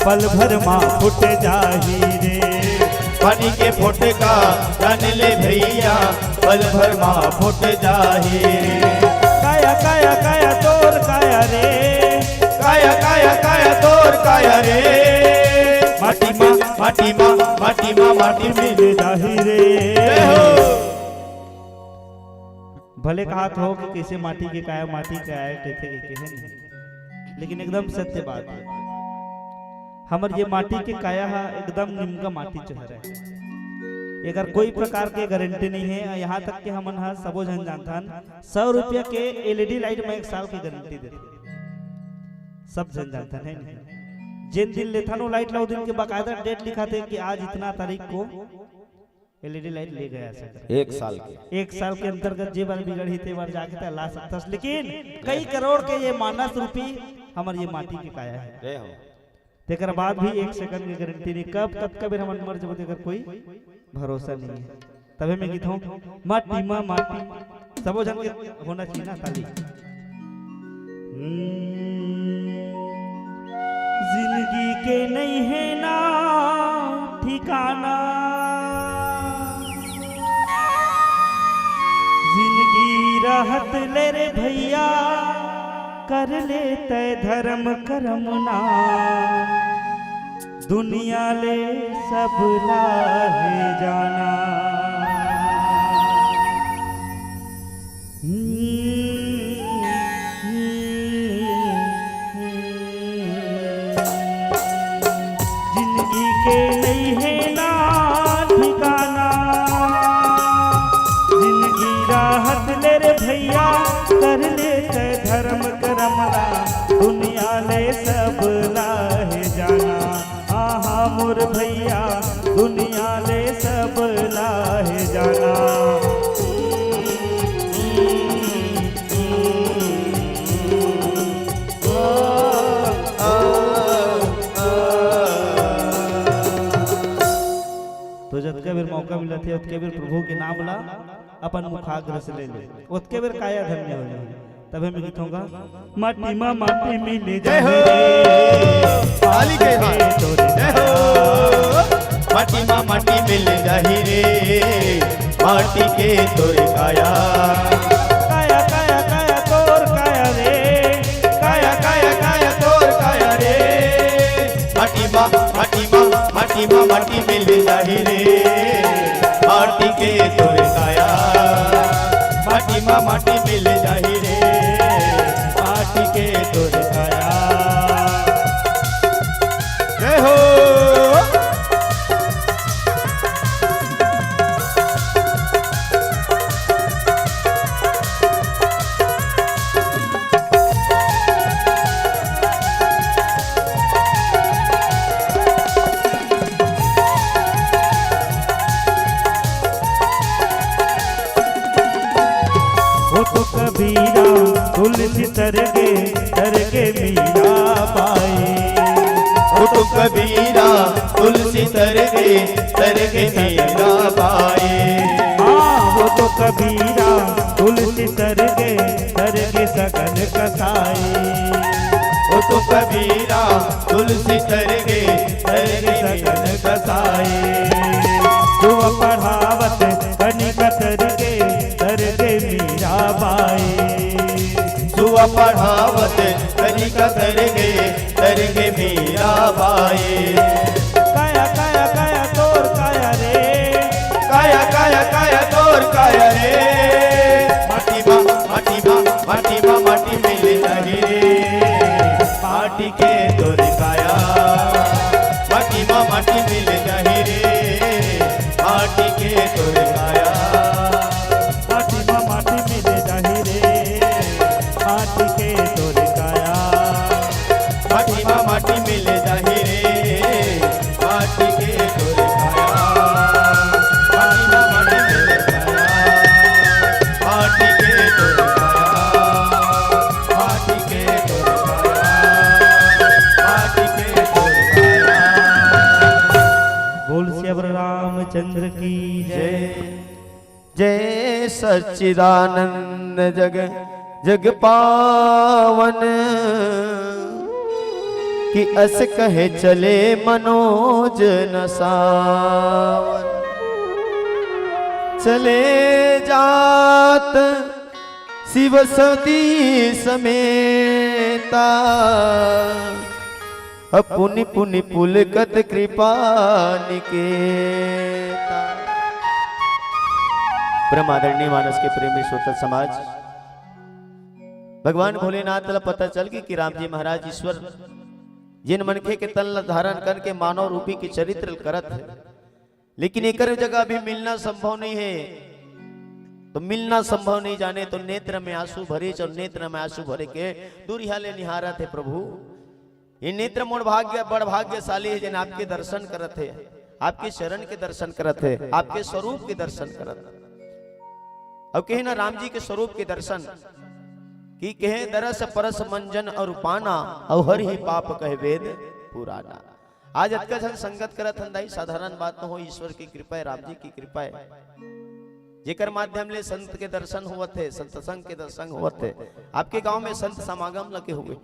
पल भर मा फूट जाही रे। पानी के फोटका जान ले भैया, पल भर मा फूट जाही। काया काया काया तोर काया रे, काया काया काया तोर काया रे। माटी मा, माटी मा, माटी मा माटी मिल जाही रे। जय हो। भले कहात हो कि कइसे माटी के काया, माटी के काया कहिथे के, के हे नहीं, लेकिन एकदम सत्य बात हे। हमर ये माटी के काया ह एकदम निमगा माटी चोहर हे। एकर कोई प्रकार के गारंटी नहीं हे। यहाँ तक के हमन ह सबो झन जानथन, सौ रुपया के एलईडी लाइट में एक साल के गारंटी देथे। सब झन जानथन, हे नहीं? जेन दिन लेथन वो लाइट ला, वो दिन के बाकायदा डेट लिखाथे कि आज इतना तारीख को एलईडी लाइट ले गया सर। एक साल के। एक साल के अंतर्गत जे बार बिगड़ही, ते बार जाके ते ला सकथस, लेकिन कई करोड़ के ये मानस रूपी हमर ये माटी के काया हे। जय हो। तेकर बाद भी एक सेकंड के गारंटी नहीं, कब कतका बेर हमन मर जबो, तेकर कोई भरोसा नहीं हे। तभे मैं कहिथों, माटी मा माटी, सबो झन के होना चाहिए ना ताली। हम्म, जिंदगी के नहीं हे ना ठिकाना, जिंदगी रहत ले रे भैया, कर ले तय धर्म करम ना, दुनिया ले सब ला हे जाना। जिंदगी के नहीं हे ना ठिकाना, जिंदगी राहत ले रे भैया, कर ले तय धर्म करम ला, दुनिया ले सब ला हे जाना। आहा मोर भैया, दुनिया ले सब ला हे जाना। तो जतका बेर मौका मिलत हे, ओतके बेर प्रभु के नाम ला अपन मुखाग्र से ले ले, ओतके बेर काया धन्य हो जाही। तभे मैं कहिथों गा, माटी मा माटी मिल जाही रे। ताली के साथ। जय हो। माटी मा माटी मिल जाही रे, माटी के तोर काया। काया काया काया तोर काया रे, काया काया काया तोर काया रे। माटी मा, माटी मा, माटी मा माटी मिल जाही रे, माटी के तोर काया। माटी मा माटी मिल जाही रे, माटी के तोर काया। जय हो। वो तो कबीरा तुलसी तर गे, तर गे मीरा बाई। वो तो कबीरा तुलसी तर गे, तर गे मीरा बाई। हाँ, वो तो कबीरा तुलसी तर गे, तर गे सगन कसाई। वो तो कबीरा तुलसी तर गे, तर गे सगन कसाई। दुआ पढ़ावत कनिका तर गे, तर गे मीरा बाई। दुआ पढ़ावत कनिका तर गे, तर गे मीरा बाई। काया काया काया तोर काया रे। काया काया काया तोर काया रे। माटी मा, माटी मा, माटी मा माटी मिल जाही रे, माटी के तोर काया। माटी मा माटी मिल जाही रे, माटी के तोर काया। माटी मा माटी मिल जाही रे, माटी के तोर काया। माटी मा माटी मिल जाही रे, माटी के तोर काया। माटी मा माटी मिल जाही रे, माटी के तोर काया। माटी के तोर काया। माटी के तोर काया। बोल सियावर रामचंद्र की जय। जय सच्चिदानंद जग जग पावन। कि अस कहे चले मनोज न सावन। चले जात शिव सती समेता, अपुनि पुनि पुलकत कृपा निकेता। परम आदरणीय मानस के प्रेमी श्रोता समाज, भगवान भोलेनाथ ला पता चल गई कि राम जी महाराज ईश्वर जिन मनखे के तन ला धारण करके मानव रूपी के चरित्र ल करत हे, लेकिन एकर जगह अभी मिलना संभव नहीं है। तो मिलना संभव नहीं जाने तो नेत्र में आंसू भरे, और नेत्र में आंसू भरे के दूरिहा ले निहारत हे प्रभु। ये नेत्र मोर भाग्य, बड़ भाग्यशाली है, जिन आपके दर्शन करत हे, आपके चरण के दर्शन करत हे, आपके स्वरूप के दर्शन करत हे। अब कहे ना राम जी के स्वरूप के दर्शन कि कहे दरस परस मंजन और पाना, और हरि ही पाप कहे वेद पुराना। आज अतका झन संगत करत हन दाई, साधारण बात न हो, ईश्वर की कृपा है, राम जी की कृपा है, जेकर माध्यम ले संत के दर्शन होवत हे, सत्संग के दर्शन होवत हे। आपके गांव में संत समागम लगे हुए।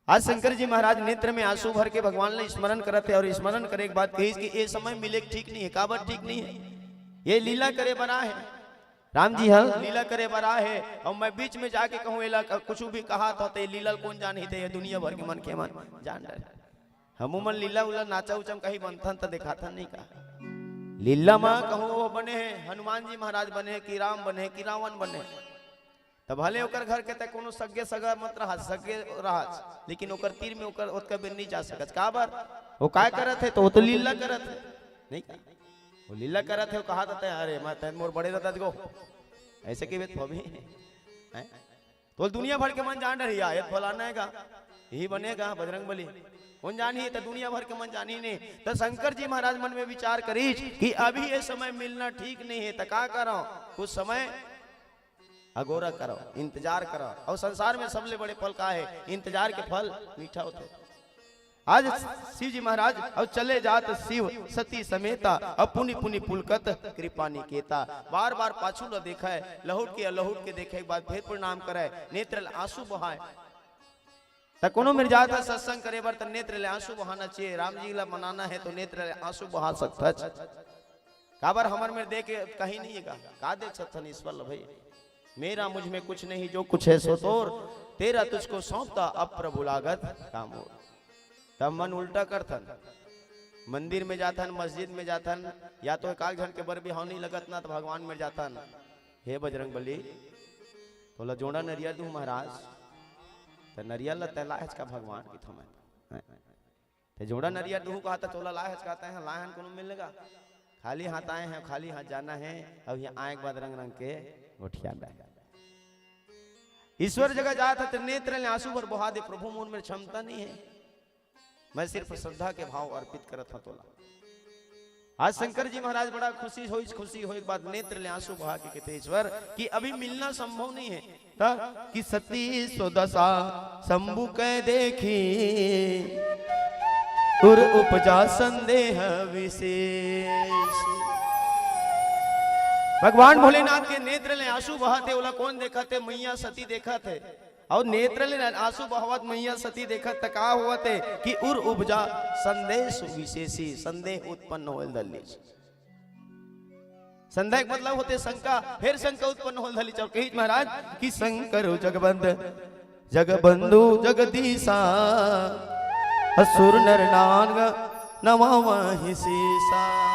आज शंकर जी महाराज नेत्र में आंसू भर के भगवान ला स्मरण करत हे और स्मरण करे के बाद कहिस कि ए समय मिले के ठीक नहीं है। काबर ठीक नहीं है? ये लीला करे बर आए हे। राम जी ह लीला करे बर आए हे और मैं बीच में जाके कहूं, एला क-, कुछ भी कहा था तो ये लीला ल कोन जानही, तो ये दुनिया भर के मनखे मन जान डरे। हमू मन लीला उला नाचा उचा म कहीं बनथन त देखाथन नहीं का? लीला म कहूं वो बने हे, हनुमान जी महाराज बने हे कि राम बने हे कि रावण बने हे। त भले ओकर घर के तय कोनो सगे सगा मत रहस, सगे रहस, लेकिन ओकर तीर में ओकर ओतका बेर नहीं जा सकस। काबर? वो काय करत हे? तो वो तो लीला करत हे, नहीं का? वो लीला करत हे, वो कहा देते, "अरे, मैं तैं मोर बड़े दादा गो, ऐसे के बेत होबे?" हैं? तो दुनिया भर के मन जान रही है, ये फलाना हे का, यही बने का बजरंग बली, कोन जानही? तो दुनिया भर के मन जानही नहीं। तो शंकर जी महाराज मन में विचार करीस कि अभी ये समय मिलना ठीक नहीं है, तो का करो? कुछ समय अगोरा करो, इंतजार करो। और संसार में सबले बड़े फल का है? इंतजार के फल मीठा होथे। आज शिव जी महाराज और चले जात शिव सती समेता, अपुनि पुनि पुलकत कृपा निकेता। बार बार पाछू ल देखे, लहुट के लहुट के देखे के बाद फिर प्रणाम करे, नेत्र ल आंसू बहाए। त कोनो मेर जात ह सत्संग करे बर त नेत्र ले आंसू बहाना चाहिए। राम जी ला मनाना है तो नेत्र ले आंसू बहा सकथच। काबर हमर मेर देख के कहीं नहीं है का? का देख सकथन ईश्वर ल भाई? मेरा मुझ में कुछ नहीं, जो कुछ है सो तोर, तेरा तुझको सौंपता अब प्रभु लागत का मोर। तब मन उल्टा करथन, मंदिर में जाथन, मस्जिद में जाथन, या तो एकाक झन के बर बिहाव नहीं लगत ना, तो भगवान में जाथन, "हे बजरंग बली, तोला जोड़ा नरियर दूं महाराज।" त नरियर ल तैं लायच का भगवान की थमन? ते जोड़ा नरियर दूं कहा त तोला लायच का, तैं ह लायन कोनो मिलेगा? खाली हाथ आए हैं, खाली हाथ जाना है। अब यहाँ आए के बाद रंग रंग के गोठियाना है। ईश्वर जगह जात ह त नेत्र ले आंसू भर बहा दे, "प्रभु मोर मेर क्षमता नहीं है, मैं सिर्फ श्रद्धा के भाव अर्पित करत हूं तोला।" आज शंकर जी महाराज बड़ा खुशी होइस, खुशी होए के बाद नेत्र ले आंसू बहा के कहते, "ईश्वर कि अभी मिलना संभव नहीं है।" त कि सती सो दशा शंभु कै देखी, उर उपजा संदेह विशेष। भगवान भोलेनाथ के नेत्र ले आंसू बहत हे, ओला कोन देखत हे? मैया सती देखत हे। और नेत्र ले आंसू बहावत मैया सती देखत त का होवत हे कि उर उपजा संदेश विशेषी, संदेह उत्पन्न होए ल धर लिस। संदेह के मतलब होथे शंका, फिर शंका उत्पन्न होए ल धर लिस। और कहिस महाराज कि शंकर जगबंद जगबंधु जगदीशा, असुर नर नाग नमावहि शीशा।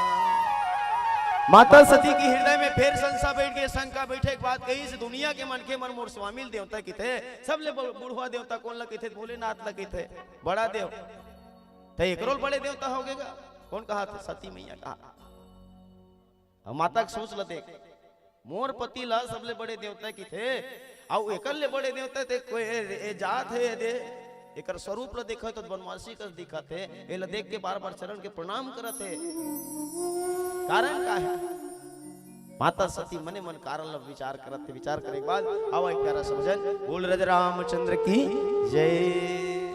माता सती के हृदय में फिर संशय बैठ गे, शंका बैठे के बाद कहिस, "दुनिया के मनखे मन मोर स्वामी ल देवता किथे, सबले ब-, बुढ़वा देवता कोन ल किथे? भोलेनाथ ल किथे, बड़ा देव। त एकरो ल बड़े देवता होगे गा?" कोन कहा थे? सती मैया कहा। अब माता के सोच ल देख, मोर पति ला सबले बड़े देवता किथे, अउ एकर ले बड़े देवता ते कोई ए, ए जात हे दे, एकर स्वरूप ल देखत हे त बनवासी कस दिखत हे, एला देख के बार-बार चरण के प्रणाम करत हे। कारण का हे? माता सती मने मन कारण ल विचार करत हे, विचार करे के बाद आवा एक प्यारा सा भजन, बोल राजा रामचंद्र की जय।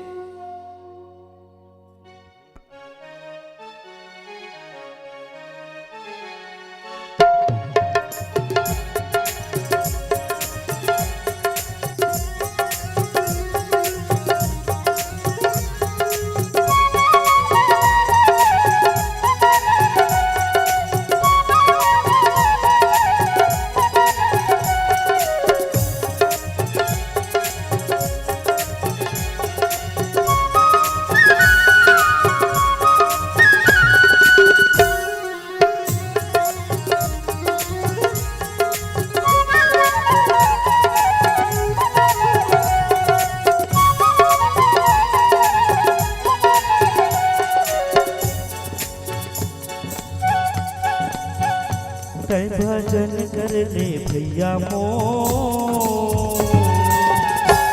भजन कर ले भैया मोर,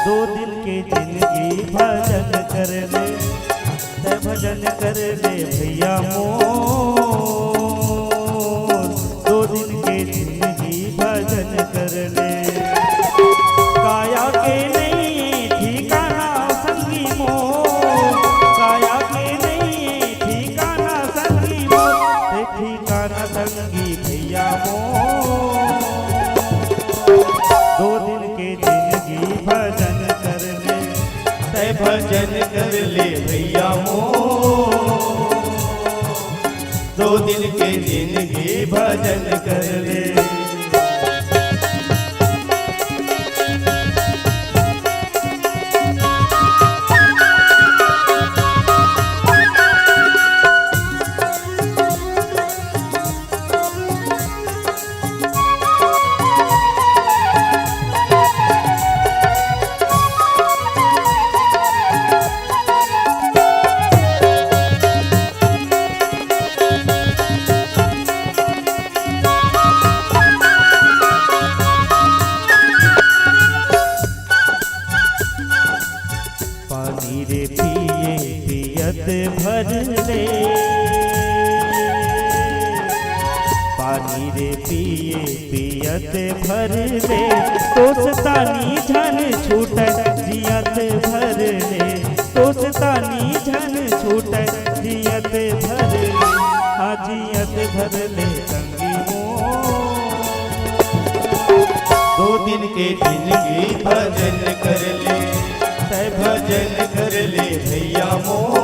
दो दिन के जिंदगी भजन कर ले, तै भजन कर ले भैया मोर, दो दिन के जिंदगी भजन कर ले। काया के नहीं ठिकाना संगी मोर, काया के नहीं ठिकाना संगी मोर, ते ठिकाना संगी भैया मोर। दो दिन के जिंदगी भजन कर ले, तै भजन कर ले भैया मोर। दो दिन के जिंदगी भजन कर ले। पानी रे पिए पियत भर ले, पानी रे पिए पियत भर ले, तोस तानी झन छूटै जियत भर ले, तोस तानी झन छूटै जियत भर ले, हाँ जियत भर ले संगी मोर। दो दिन के जिंदगी भजन कर ले, तै भजन कर ले भैया मोर।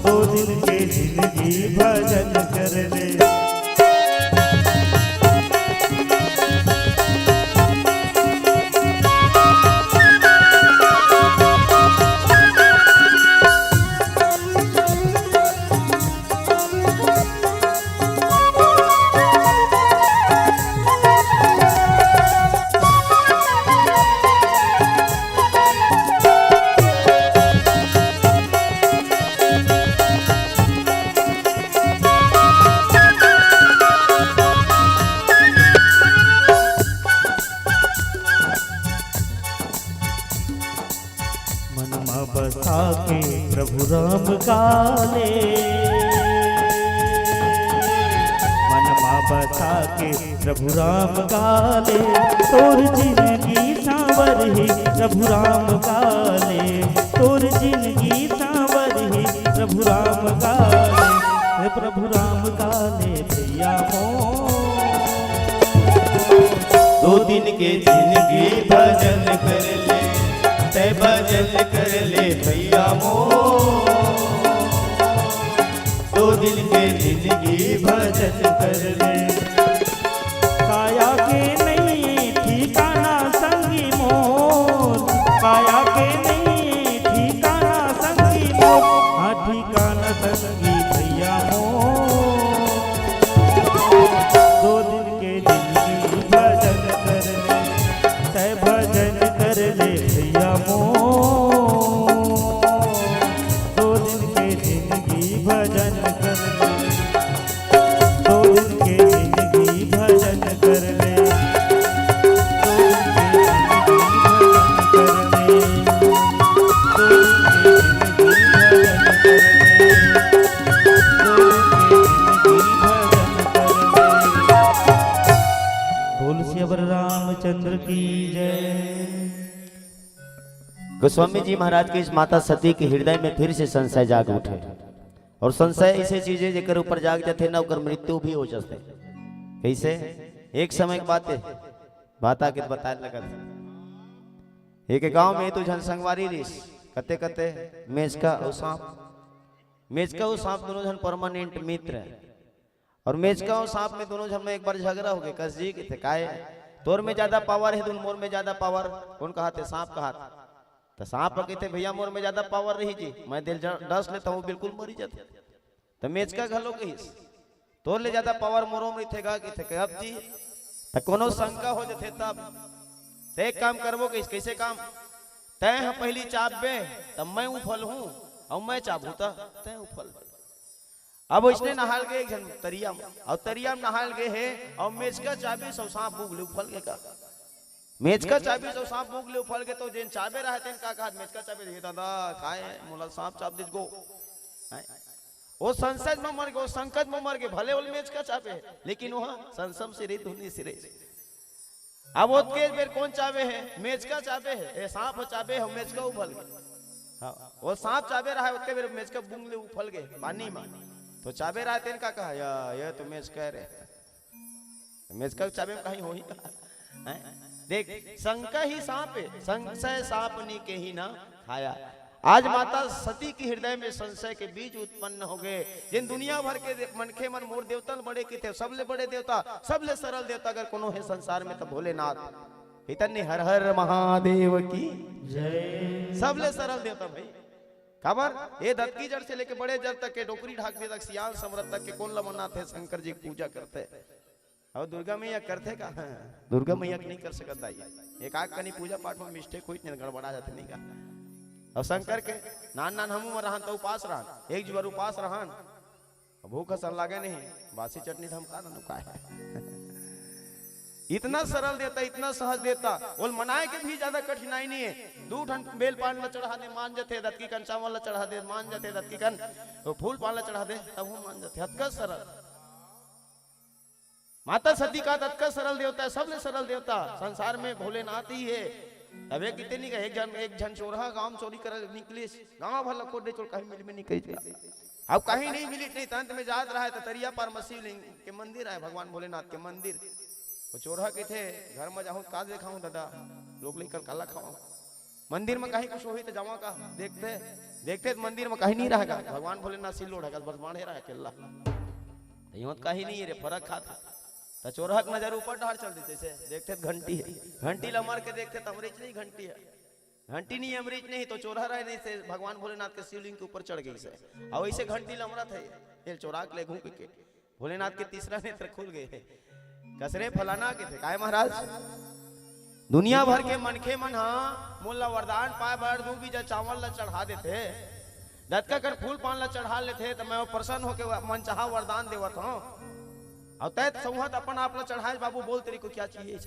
दो दिन के जिंदगी भजन कर ले। मन मा बसा के प्रभु राम का ले, मन मा बसा के प्रभु राम का ले, तोर जिंदगी सांवरही प्रभु राम का ले, तोर जिंदगी सांवरही प्रभु राम का ले, हे प्रभु राम का ले भैया मोर। दो दिन के जिंदगी भजन कर ले, तै भजन कर ले भैया मोर। दो दिन के जिंदगी भजन कर ले। काया के नहीं ठिकाना संगी मोर, काया के नहीं ठिकाना संगी मोर, हाँ ठिकाना संगी भैया मोर। दो दिन के जिंदगी भजन कर ले, तै भजन कर ले भैया मोर। दो दिन के जिंदगी भजन कर ले, दो दिन के जिंदगी भजन कर ले, दो दिन के जिंदगी भजन कर ले, दो दिन के जिंदगी भजन कर ले, दो दिन के जिंदगी भजन कर ले। बोल सियावर रामचंद्र की जय। गोस्वामी जी महाराज के इस माता सती के हृदय में फिर से संशय जाग उठे। और संशय ऐसे चीज हे, जेकर ऊपर जाग जाथे ना, ओकर मृत्यु भी हो जाथे। कैसे? एक समय के बात हे, बात आके बताए लगत। एक गांव में दू झन संगवारी रिहिस, कते कते मेचका अउ सांप। मेचका अउ सांप दोनों झन परमानेंट मित्र हे। और मेचका अउ सांप में दोनों झन में एक बार झगड़ा हो गे। कस जी कथे, "काय? तोर में ज्यादा पावर हे धुन मोर में ज्यादा पावर।" कोन कहत हे? सांप कहत। त सांप कथे, "भैया मोर में ज्यादा पावर रही जी, मैं दिल ज-, डस लेता हूँ, बिल्कुल मरी जाथे।" त मेचका घलो कहिस, "तोर ले ज्यादा पावर मोरो में रहिथे गा," कथे, "कब जी?" त कोनो शंका हो जथे तब। त एक काम करबो कहिस, "कैसे काम?" "तैं ह पहिली चाबबे, तब मैं उफल हूँ, अउ मैं चाबहूँ त तैं उफल।" अब इसने नहाल गए एक झन तरिया में, अउ तरिया में नहाल गए हे, अउ मेचका चाबिस अउ सांप मुंह ले उफल गए का। मेचका चाबिस अउ सांप मुंह ले उफल गए, तो जेन चाबे रहे तेन का कहा, मेचका चाबे, "हे दादा, काय हे? मोला सांप चाब दिस गो।" हैं? वो संसज में मर गए, वो संकट में मर गए, भले वो मेचका चाबे हे, लेकिन वो संसम सिरे धुनी सिरे। अब ओतके बेर कोन चाबे हे? मेचका चाबे हे, ए सांप ह चाबे हे, मेचका उफल गए। हाँ, वो सांप चाबे रहा है, ओतके बेर मेचका बूंद ले उफल गए पानी में, तो चाबे रहा तेन का कहा, "या, ये तो मेचका रे।" मेचका चाबे में कहीं होही का? हैं? देख, शंका ही सांप है, संशय सांप नी केही ना खाया। आज माता सती के हृदय में संशय के बीज उत्पन्न हो गए। जिन दुनिया भर के दे-, मनखे मन मोर देवता ल बड़े किथे, सबले बड़े देवता, सबले सरल देवता अगर कोनो हे संसार में, तो भोलेनाथ। इतने हर हर महादेव की जय। सबले सरल देवता भाई। काबर? ये दतकी जड़ से लेके बड़े जड़ तक के, डोकरी ढाक दे तक, सियान समरत तक के कोन ल मनाथे? शंकर जी की पूजा करथे। अउ दुर्गा मैया करथे का? दुर्गा मैया के नहीं कर सकत दाई। एक आध कनी पूजा पाठ में mistake होई, नहीं गड़बड़ा जाथे नहीं का। अउ शंकर के नान नान हमू में रहन त उपास रहन, एक जुवर उपास रहन। अब भूख असन लागे नहीं, बासी चटनी धमका न नुकाए। इतना सरल देवता, इतना सहज देवता, ओल मनाए के भी ज्यादा कठिनाई नहीं है। दू ठन बेल पान ला चढ़ा दे, मान जथे, दतकी कन चावल ला चढ़ा दे, मान जथे, दतकी कन फूल पान ला चढ़ा दे, तब वो मान जथे। अतका सरल। माता सती का अतका सरल देवता हे, सबले सरल देवता संसार में भोलेनाथ ही हे। तभे किते नहीं का, एक झन, एक झन चोरहा गांव चोरी करे निकलिस, गांव भर ल खोज डरे चोर, कहीं मिलबे नहीं करिस। अब कहीं नहीं मिलिस, नहीं त अंत में जात रहा हे त तरिया पार म शिवलिंग के मंदिर हे, भगवान भोलेनाथ के मंदिर। वो चोरहा कथे, "घर में जाहूं का देखाहूं दादा, लोग लइका ल काला खवाहूं।" मंदिर में कहीं कुछ होही त जावा का, देखथे, देखथे त मंदिर में कहीं नहीं रहेगा। भगवान भोलेनाथ सिल्लोड़ हे, बस बांधे रहा अकेल्ला। त इहों त कहीं नहीं हे रे, फरक खात हे। त चोरहा के नजर ऊपर डहर चल देथे, से देखथे त घंटी हे, घंटी ला मर के देखथे त अमरीच नहीं घंटी हे, घंटी नहीं अमरीच नहीं, तो चोरहा रहे नहीं से भगवान भोलेनाथ के शिवलिंग के ऊपर चढ़ गई से, अउ ऐसे घंटी लमरत हे, ये चोरा के ले घूम के। भोलेनाथ के तीसरा नेत्र खुल गए। कस रे फलाना कथे, "काय महाराज, दुनिया भर के मनखे मन ह मोला वरदान पाए बर दू बीजा चावल ला चढ़ा देथे, दतका कन फूल पान ला चढ़ा लेथे, त मैं वो प्रसन्न होके व-, मनचाहा वरदान देवत हूँ। अउ तैं त सौंहत अपन आप ला चढ़ाए बाबू, बोल तेरे को क्या चाहिए?"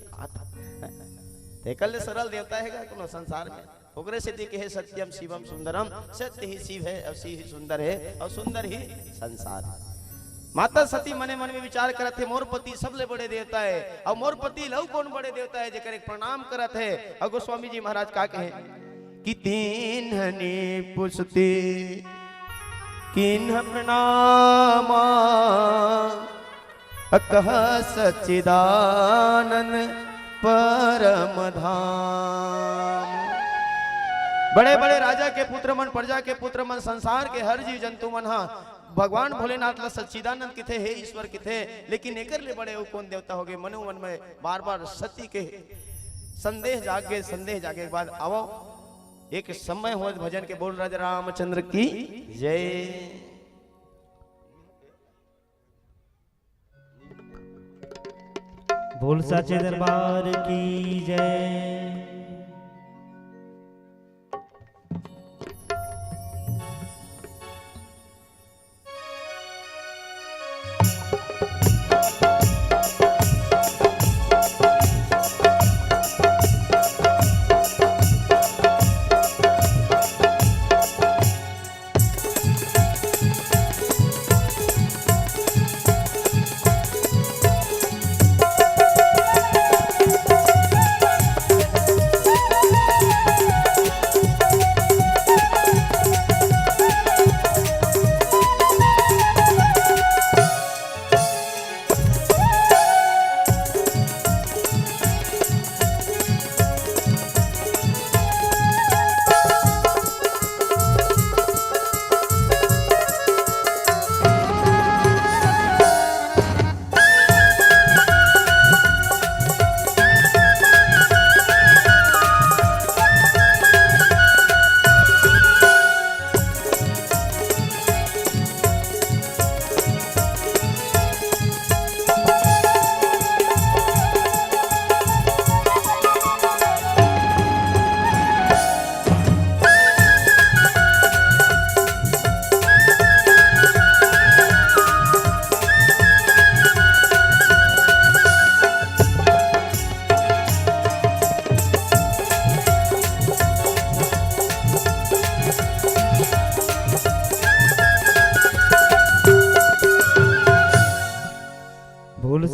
तेकर ले सरल देवता हे का कोनो संसार में? ओकरे सेती कहे, "सत्यम शिवम सुंदरम", सत्य ही शिव हे अउ शिव ही सुंदर हे अउ सुंदर ही संसार। माता सती मने मन में विचार करत हे, "मोर पति सबले बड़े देवता हे अउ मोर पति लऊ कोन बड़े देवता हे जेकर एक प्रणाम करत हे?" अउ गोस्वामी जी महाराज का कहे कि "तिन्हनी पुसती किन्ह प्रणामा, अकह सच्चिदानंद परम धाम।" बड़े बड़े राजा के पुत्र मन, प्रजा के पुत्र मन, संसार के हर जीव जंतु मन हा भगवान भोलेनाथ ला सच्चिदानंद किथे, हे ईश्वर किथे, लेकिन एकर ले बड़े अउ कोन देवता होगे? मनु मन में बार बार सती के संदेह जागे, संदेह जागे के बाद आवो एक समय हो भजन के। बोल राजा रामचंद्र की जय। बोल साचे दरबार की जय।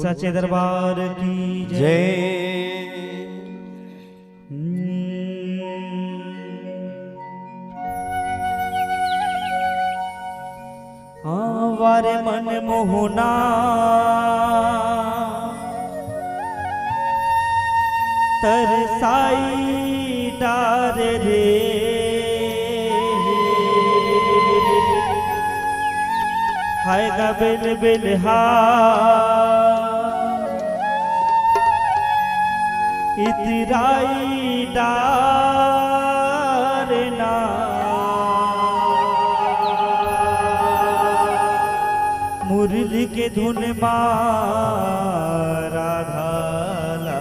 साचे दरबार की जय। जय। हाँ, वारे मन मोहना तरसाई डारे रे। हाय गा बेल बेल हा इतराई डारे ना। मुरली के धुन मा राधा ला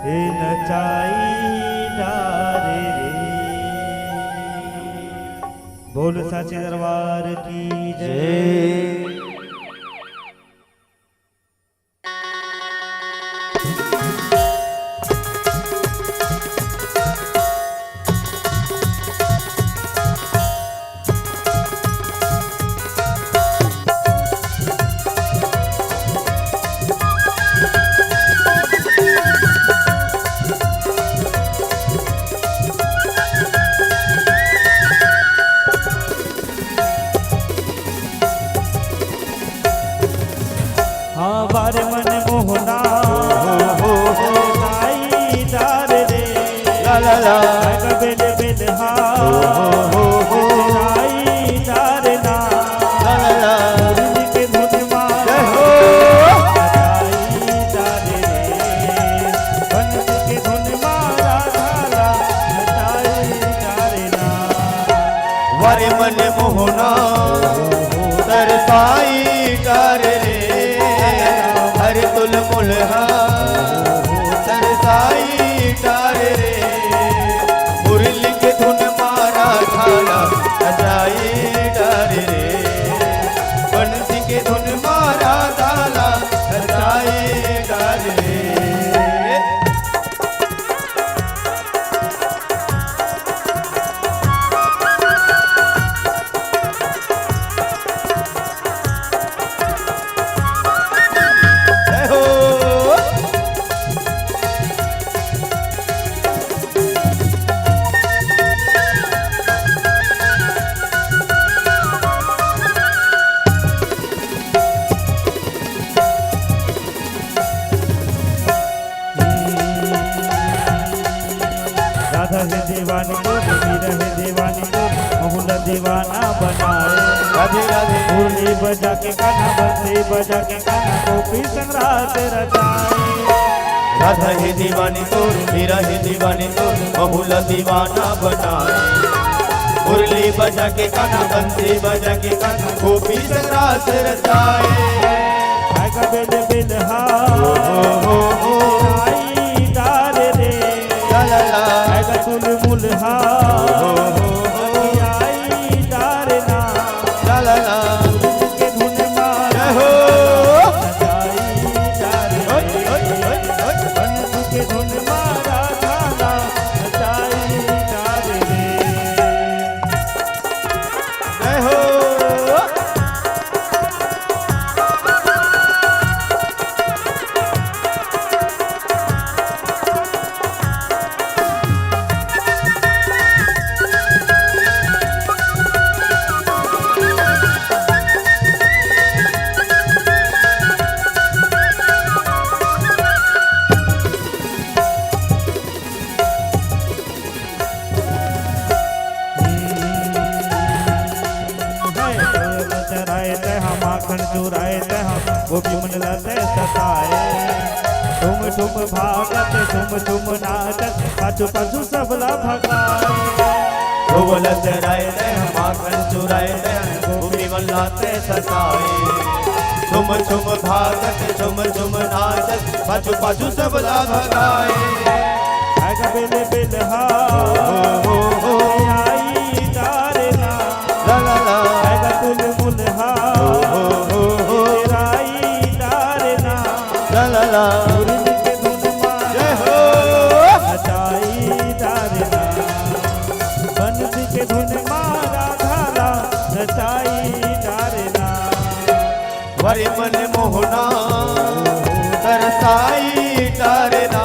ए नचाई डारे रे। बोल साचे दरबार की जय। जय। हाँ, बार मन मोहना, हो, हो, हो, हो। साई डार रे। ला, ला, ला। अग बेल बेल हा। हो, हो, हो, हो। साई डार ना। ला, ला, ला। मुरली के धुन मा। जय हो। साई डार रे। बंसी के धुन मा राधा ला। साई डार ना। वारे मन मोहना तरसाई डार रे, हर तुल मुलहा तरसाई डार रे। मुरली के धुन मा राधा ला नचाई डार रे, बंसी के धुन मा राधा ला नचाई डार रे। जय हो। राधा हे दीवानी तोर, मीरा हे दीवानी तोर, महू ला दीवाना बनाए। राधे राधे। मुरली बजा के कान्हा, बंसी बजा के कान्हा, गोपी संग रास रचाए। राधा हे दीवानी तोर, मीरा हे दीवानी तोर, महू ला दीवाना बनाए। मुरली बजा के कान्हा, बंसी बजा के कान्हा, गोपी संग रास रचाए। आएगा बेल बेल हा। हो, हो, हो, हो। आई डार रे। ला, ला, ला। आएगा तुल मुल हा। हो, हो, हो, हो। आई डार ना। ला, ला, ला। के धुन मा। जय हो। आई डार रे। ओए, ओए, ओए, ओए। बंसी के धुन मा राधा ला। आई डार रे। जय हो। चराए तैं हा, माखन चुराए तैं हा, गोपी मन ला तैं सताए। ठुम ठुम भागत, ठुम ठुम नाचत, पाछू पाछू सबला भगाए। धोवल चराए तैं हा, माखन चुराए तैं हा, गोपी मन ला तैं सताए। ठुम ठुम भागत, ठुम ठुम नाचत, पाछू पाछू सबला भगाए। आएगा बेल बेल हा। हो, हो, हो, हो। आई डार ना। ला, ला, ला। आएगा तुल मुल हा। हो, हो, हो, हो। आई डार ना। ला, ला, ला। मुरली के धुन मा। जय हो। नचाई डार ना। बंसी के धुन मा राधा ला। नचाई डार ना। अरे मन मोहना तरसाई डारना,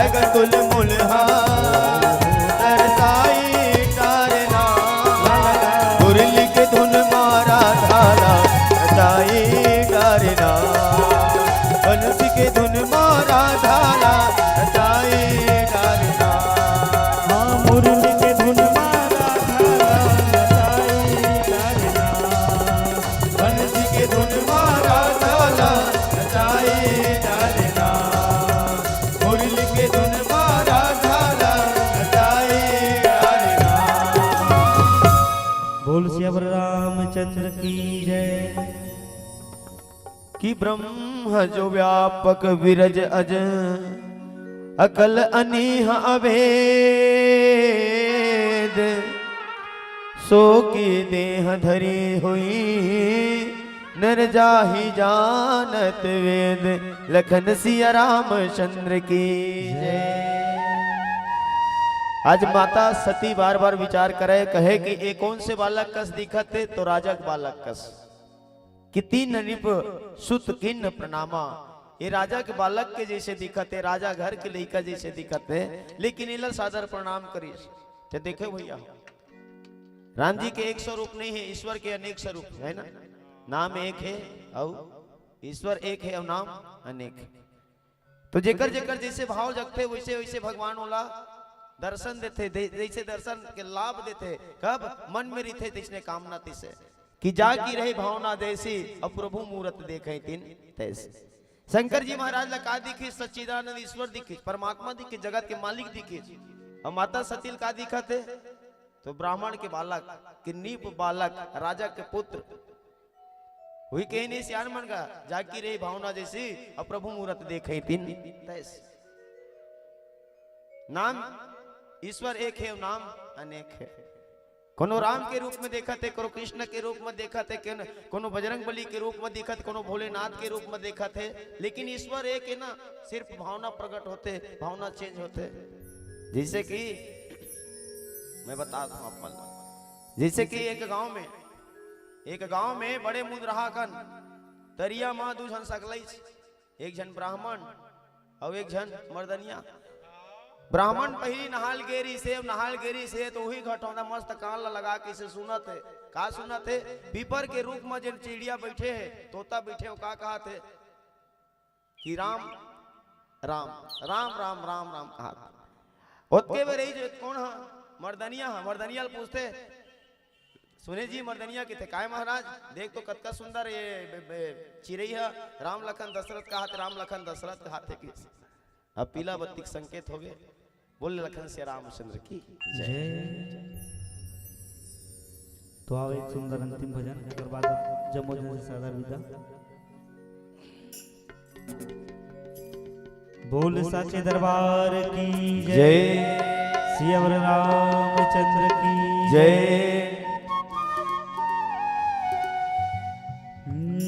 अगर तुल मुलहा तरसाई डारना, मुरली के धुन मारा धारा रचाई डारना, बंसी के धुन मारा धारा रचाई डारना। हाँ, मुरली के धुन मारा धारा रचाई डारना। बंसी के धुन मारा धारा रचाई डारना। मुरली के धुन मारा धारा रचाई डारना। बोल सियावर रामचंद्र की जय। कि ब्रह्म जो व्यापक विरज अज, अकल अनीह अभेद, सो की देह धरी हुई, नर जाहि जानत वेद। लखन सिया रामचंद्र की जय। आज माता सती बार बार विचार करे, कहे कि ए कोन से बालक कस दिखत हे, तो राजा के बालक कस। कि तीन नृप सुत कीन्ह प्रणामा। ये राजा के बालक के जैसे दिखत हे, राजा घर के लइका जैसे दिखत हे, लेकिन एला सादर प्रणाम करिस। ते देखे भैया, राम जी के एक स्वरूप नहीं है, ईश्वर के अनेक स्वरूप है ना। नाम एक है और ईश्वर एक है और नाम अनेक है। तो जेकर जेकर जैसे भाव जगथे, वैसे वैसे भगवान ओला दर्शन देथे। दे- जैसे दर्शन के लाभ देथे, कब मन में रिथे तैसने कामना तिसे, कि जा की रहे भावना जैसी, अब प्रभु मूरत देखे तिन तैसी। शंकर जी महाराज ला का दिखिस? सच्चिदानंद ईश्वर दिखिस, परमात्मा दिखिस, जगत के मालिक दिखिस। और माता सती ल का दिखत हे? तो ब्राह्मण के बालक, कि नीप बालक, राजा के पुत्र। वही कही नहीं सियान मन का, जा की रही भावना जैसी, अब प्रभु मूरत देखे तिन तैसी। नाम ईश्वर एक है, नाम अनेक है। कोनो राम के रूप में देखत हे, कोनो कृष्ण के रूप में देखत हे, कोनो, कोनो बजरंग बली के रूप में देखत, कोनो भोलेनाथ के रूप में देखत हे, लेकिन ईश्वर एक है ना, सिर्फ भावना प्रकट होथे, भावना चेंज होथे। जैसे कि मैं बता दूं आप मन ला, जैसे कि एक गांव में, एक गांव में बड़े मुंदरहा कन तरिया म दू झन सकलई, एक झन ब्राह्मण अउ एक झन मर्दनिया। ब्राह्मण पहिली नहाल गे रिहिसे, नहाल गे रिहिसे, तो उही घटौंदा मस्त कान ला लगा के इसे सुनत हे। का सुनत हे? पीपर के रूख म जेन चिड़िया बइठे हे, तोता बइठे हे, ओ का कहत हे कि राम, राम, राम, राम, राम, राम कहत हे। ओतके बेर रही जो कोन ह? मर्दनिया ह। मर्दनिया ल पूछथे, सुने जी मर्दनिया, किथे काय महाराज, देख तो कतका सुंदर ये बे-, बे-, चिरई ह, राम लखन दशरथ कहत, राम लखन दशरथ कहत हे कि अब पीला बत्ती के संकेत होगे। बोल लखन सिया रामचंद्र की जय। जय। तो आओ एक सुंदर अंतिम भजन, ओकर बाद जम्मो जन से सादर विदा। बोल साचे दरबार की जय। जय। सियावर रामचंद्र की जय। हम्म।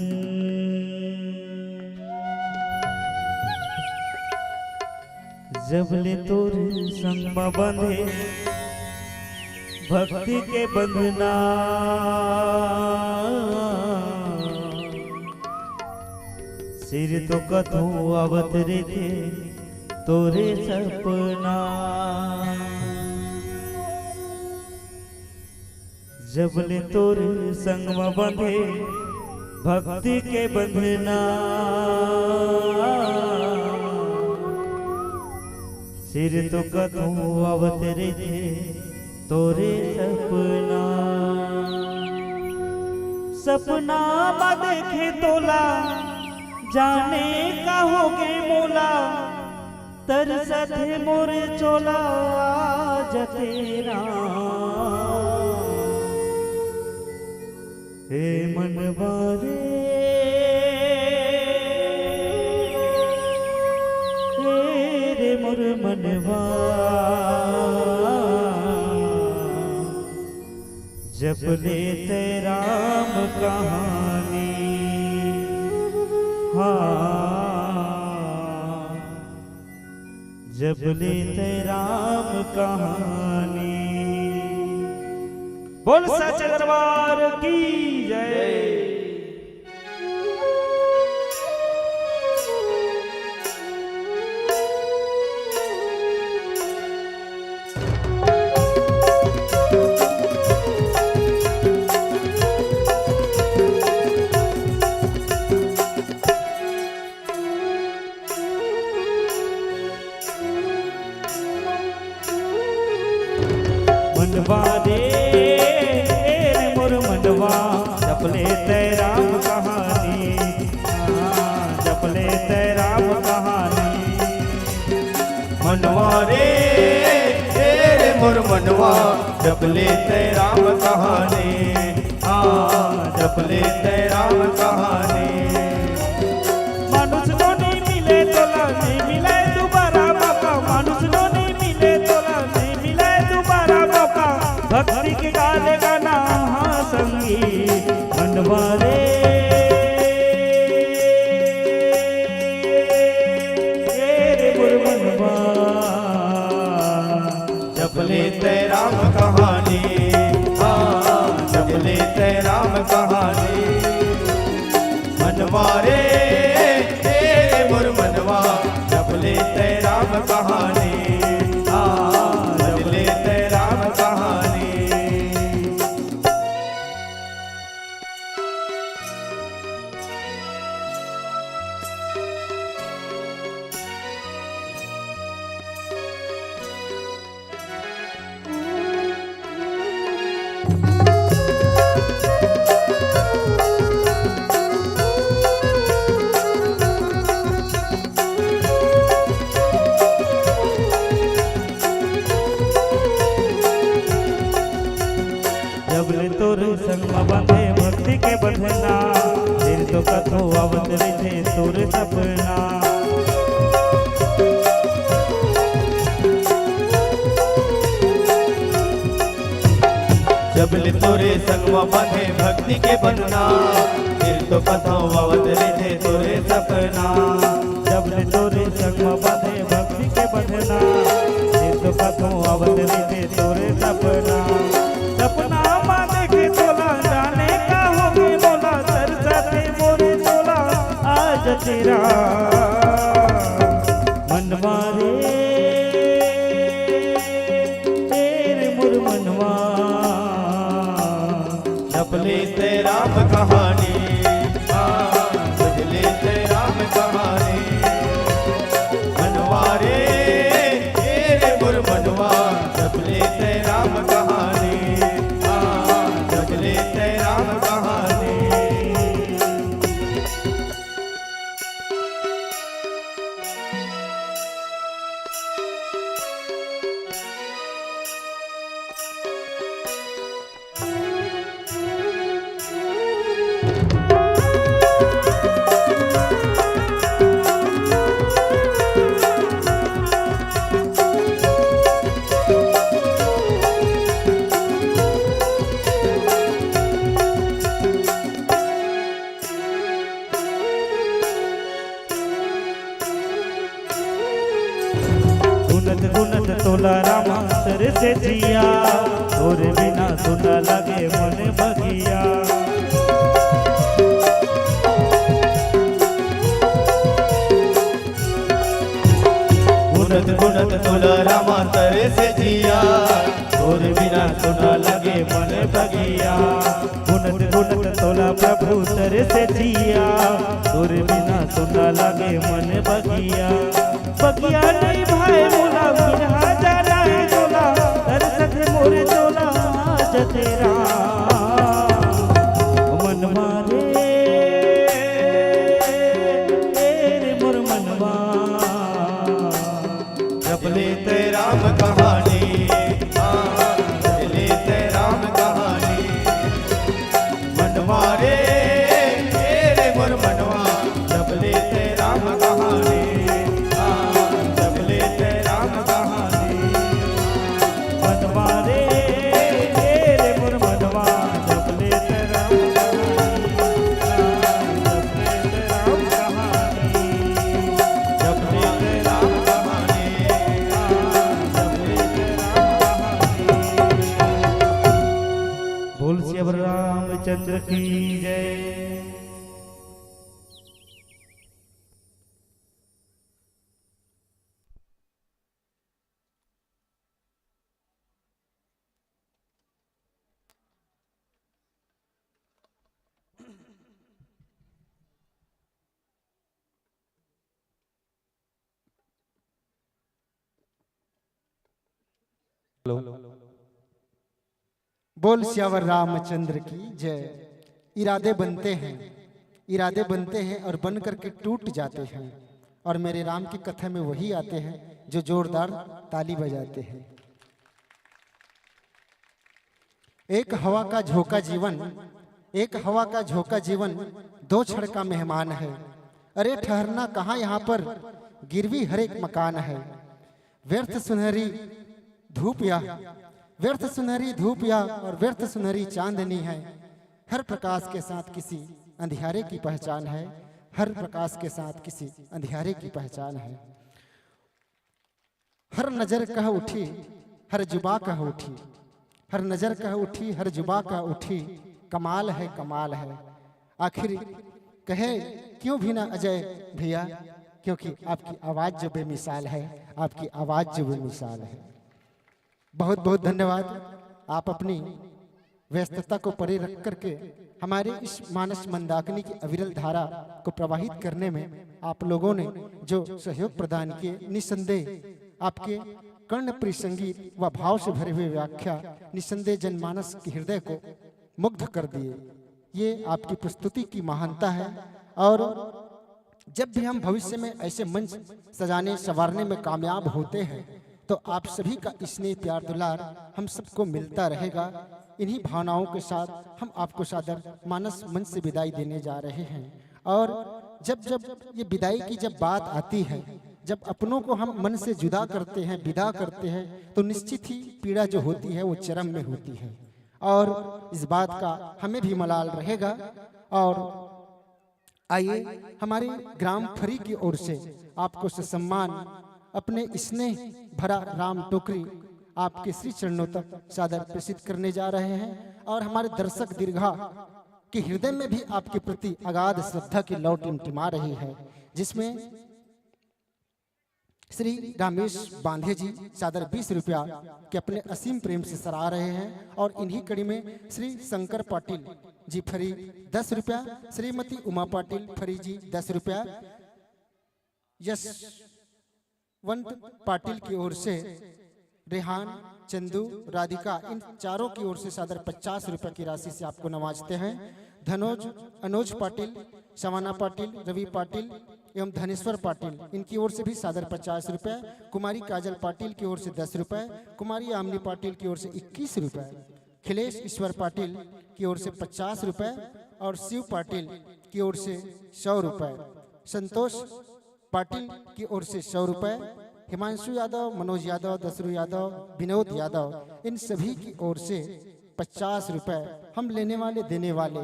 जब ले तोर संग म बंधे भक्ति के बंधना, सिर तो कथों आवत रहिथे तोरे सपना। जब ले तोर संग म बंधे भक्ति के बंधना, सिर तो कथों आवत रहिथे तोरे सपना। सपना म देखे तोला, जाने का होगे मोला, तरसत हे मोर चोला जते राम। हे मनवा रे, हे रे मोर मनवा, जब ले ते राम कहानी, हाँ, जब ले ते राम कहानी। बोल सच्चे दरबार की जय। मनवा रे, ए रे मोर मनवा, जप ले तैं राम कहानी, हाँ, जप ले तैं राम कहानी। मनवा रे, ए रे मोर मनवा, जप ले तैं राम कहानी, हाँ, जप ले तैं राम कहानी। मानुष तो नइ मिले तोला, नइ मिले दुबारा मौका। मानुष तो नइ मिले तोला, नइ मिले दुबारा मौका। भक्ति के गाले गाना, हाँ संगी, मनवा रे, ए रे मोर मनवा। जप ले तैं राम कहानी, हाँ, जप ले तैं राम कहानी। मनवा रे, ए रे मोर मनवा, जप ले तैं राम कहानी, हाँ, जप ले तैं राम कहानी। जब ले तोर संग म बंधे भक्ति के बंधना, फिर तो कथो आवत रहिथे तोर सपना। जब ले तोरे संग म बंधे भक्ति के बंधना, फिर तो कथो आवत रहिथे तोरे सपना। जब ले तोरे संग म बंधे भक्ति के बंधना, फिर तो कथो आवत रहिथे तोरे सपना। सपना म देखे तोला, जाने का होगे मोला, तरसथे मोरे तोला आज तेरा मनवा रे, ए रे मोर मनवा। जप ले तैं राम कहानी, हाँ, जप ले तैं राम कहानी। मनवा रे, ए रे मोर मनवा, जप ले तैं राम कहानी, हाँ, जप ले तैं राम कहानी। गुनत गुनत तोला रामा तरसे जिया, तोरे बिना सुना लागे मन बगिया। गुनत गुनत तोला रामा तरसे जिया, तोरे बिना सुना लागे मन बगिया। गुनत गुनत तोला प्रभु तरसे जिया, तोरे बिना सुना लागे मन बगिया। बगिया नइ भाए मोला, बिरहा जराए तोला, तरसथे मोरे तोला आज तेरा मनवा रे, ए रे मोर मनवा। जप ले तैं राम कहानी, हाँ, जप ले तैं राम कहानी। मनवा रे, ए रे मोर मनवा, जप ले तैं राम कहानी, हाँ, जप ले तैं राम कहानी। मनवा रे, ए रे मोर मनवा, जप ले तैं राम कहानी, हाँ, जप ले तैं राम कहानी। जप ले तैं राम कहानी, हाँ, जप ले तैं राम कहानी। बोल सियावर रामचंद्र की जय। हेलो। बोल सियावर रामचंद्र की जय। इरादे बनते हैं, इरादे बनते हैं और बन करके टूट जाते हैं। और मेरे राम की कथा में वही आते हैं जो जोरदार ताली बजाते हैं। एक हवा का झोंका जीवन, एक हवा का झोंका जीवन, दो क्षण का मेहमान है। अरे ठहरना कहाँ यहाँ पर, गिरवी हर एक मकान है। व्यर्थ सुनहरी धूप या, व्यर्थ सुनहरी धूप या और व्यर्थ सुनहरी चांदनी है। हर प्रकाश के साथ किसी अंधियारे की पहचान है, हर प्रकाश के साथ किसी अंधियारे की पहचान है। हर नजर कह उठी, हर जुबा कह उठी, हर नजर कह उठी, हर जुबा कह उठी, कमाल है, कमाल है। आखिर कहे क्यों भी ना अजय भैया, क्योंकि आपकी आवाज जो बेमिसाल है, आपकी आवाज जो बेमिसाल है। बहुत बहुत धन्यवाद। आप अपनी व्यस्तता को परे रख करके हमारे इस मानस मंदाकिनी की अविरल धारा को प्रवाहित करने में आप लोगों ने जो सहयोग प्रदान किए, निसंदेह आपके कर्णप्रिय संगीत व भाव से भरे हुए व्याख्या निसंदेह जनमानस के हृदय को मुग्ध कर दिए। ये आपकी प्रस्तुति की महानता है। और जब भी हम भविष्य में ऐसे मंच सजाने संवारने में कामयाब होते हैं, तो आप सभी का स्नेह, प्यार, दुलार हम सबको मिलता रहेगा। इन्हीं भावनाओं के साथ हम आपको सादर मानस मंच से विदाई देने जा रहे हैं। और जब जब ये विदाई की जब बात आती है, जब अपनों को हम मन से जुदा करते हैं, विदा करते हैं, तो निश्चित ही पीड़ा जो होती है वो चरम में होती है। और इस बात का हमें भी मलाल रहेगा। और आइए, हमारे ग्राम फरी की ओर से आपको ससम्मान अपने स्नेह भरा राम टोकरी आपके श्री चरणों तक सादर प्रेषित करने जा रहे हैं। और हमारे दर्शक दीर्घा के हृदय में भी आपके प्रति अगाध श्रद्धा की लौ टिमटिमा रही है, जिसमें श्री रामेश बांधे जी सादर बीस रुपया के अपने असीम प्रेम से सराह रहे हैं। और इन्हीं कड़ी में श्री शंकर पाटिल जी फरी दस रुपया, श्रीमती उमा पाटिल फरी जी दस रुपया, यशवंत पाटिल की ओर से रेहान, चंदू, राधिका, इन चारों की ओर से सादर पचास रुपए की राशि से आपको नवाजते हैं। धनोज, अनुज पाटिल, शवाना पाटिल, रवि पाटिल एवं धनेश्वर पाटिल, इनकी ओर से भी सादर पचास रुपए। कुमारी काजल पाटिल की ओर से दस रुपए, कुमारी आमनी पाटिल की ओर से इक्कीस रुपए, खिलेश ईश्वर पाटिल की ओर से पचास रुपए और शिव पाटिल की ओर से सौ रुपए, संतोष पाटिल की ओर से सौ रुपए, हिमांशु यादव, मनोज यादव, दसरू यादव, विनोद यादव, इन सभी की ओर से पचास रुपए। हम लेने वाले, देने वाले,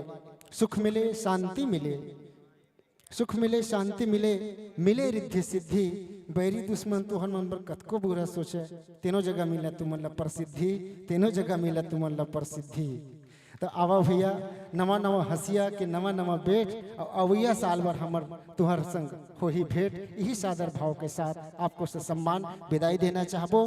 सुख मिले, शांति मिले, सुख मिले, शांति मिले, मिले रिद्धि सिद्धि। बैरी दुश्मन तुहर मन बर कतको बुरा सोचे, तेनो जगह मिले तुमन ला प्रसिद्धि, तेनो जगह मिले तुमन ला प्रसिद्धि। तो आवा भैया, नवा नवा हंसिया के नवा नवा बेठ, और अवैया साल भर हमर तुहर संग होही भेंट। यही सादर भाव के साथ आपको ससम्मान विदाई देना चाहबो।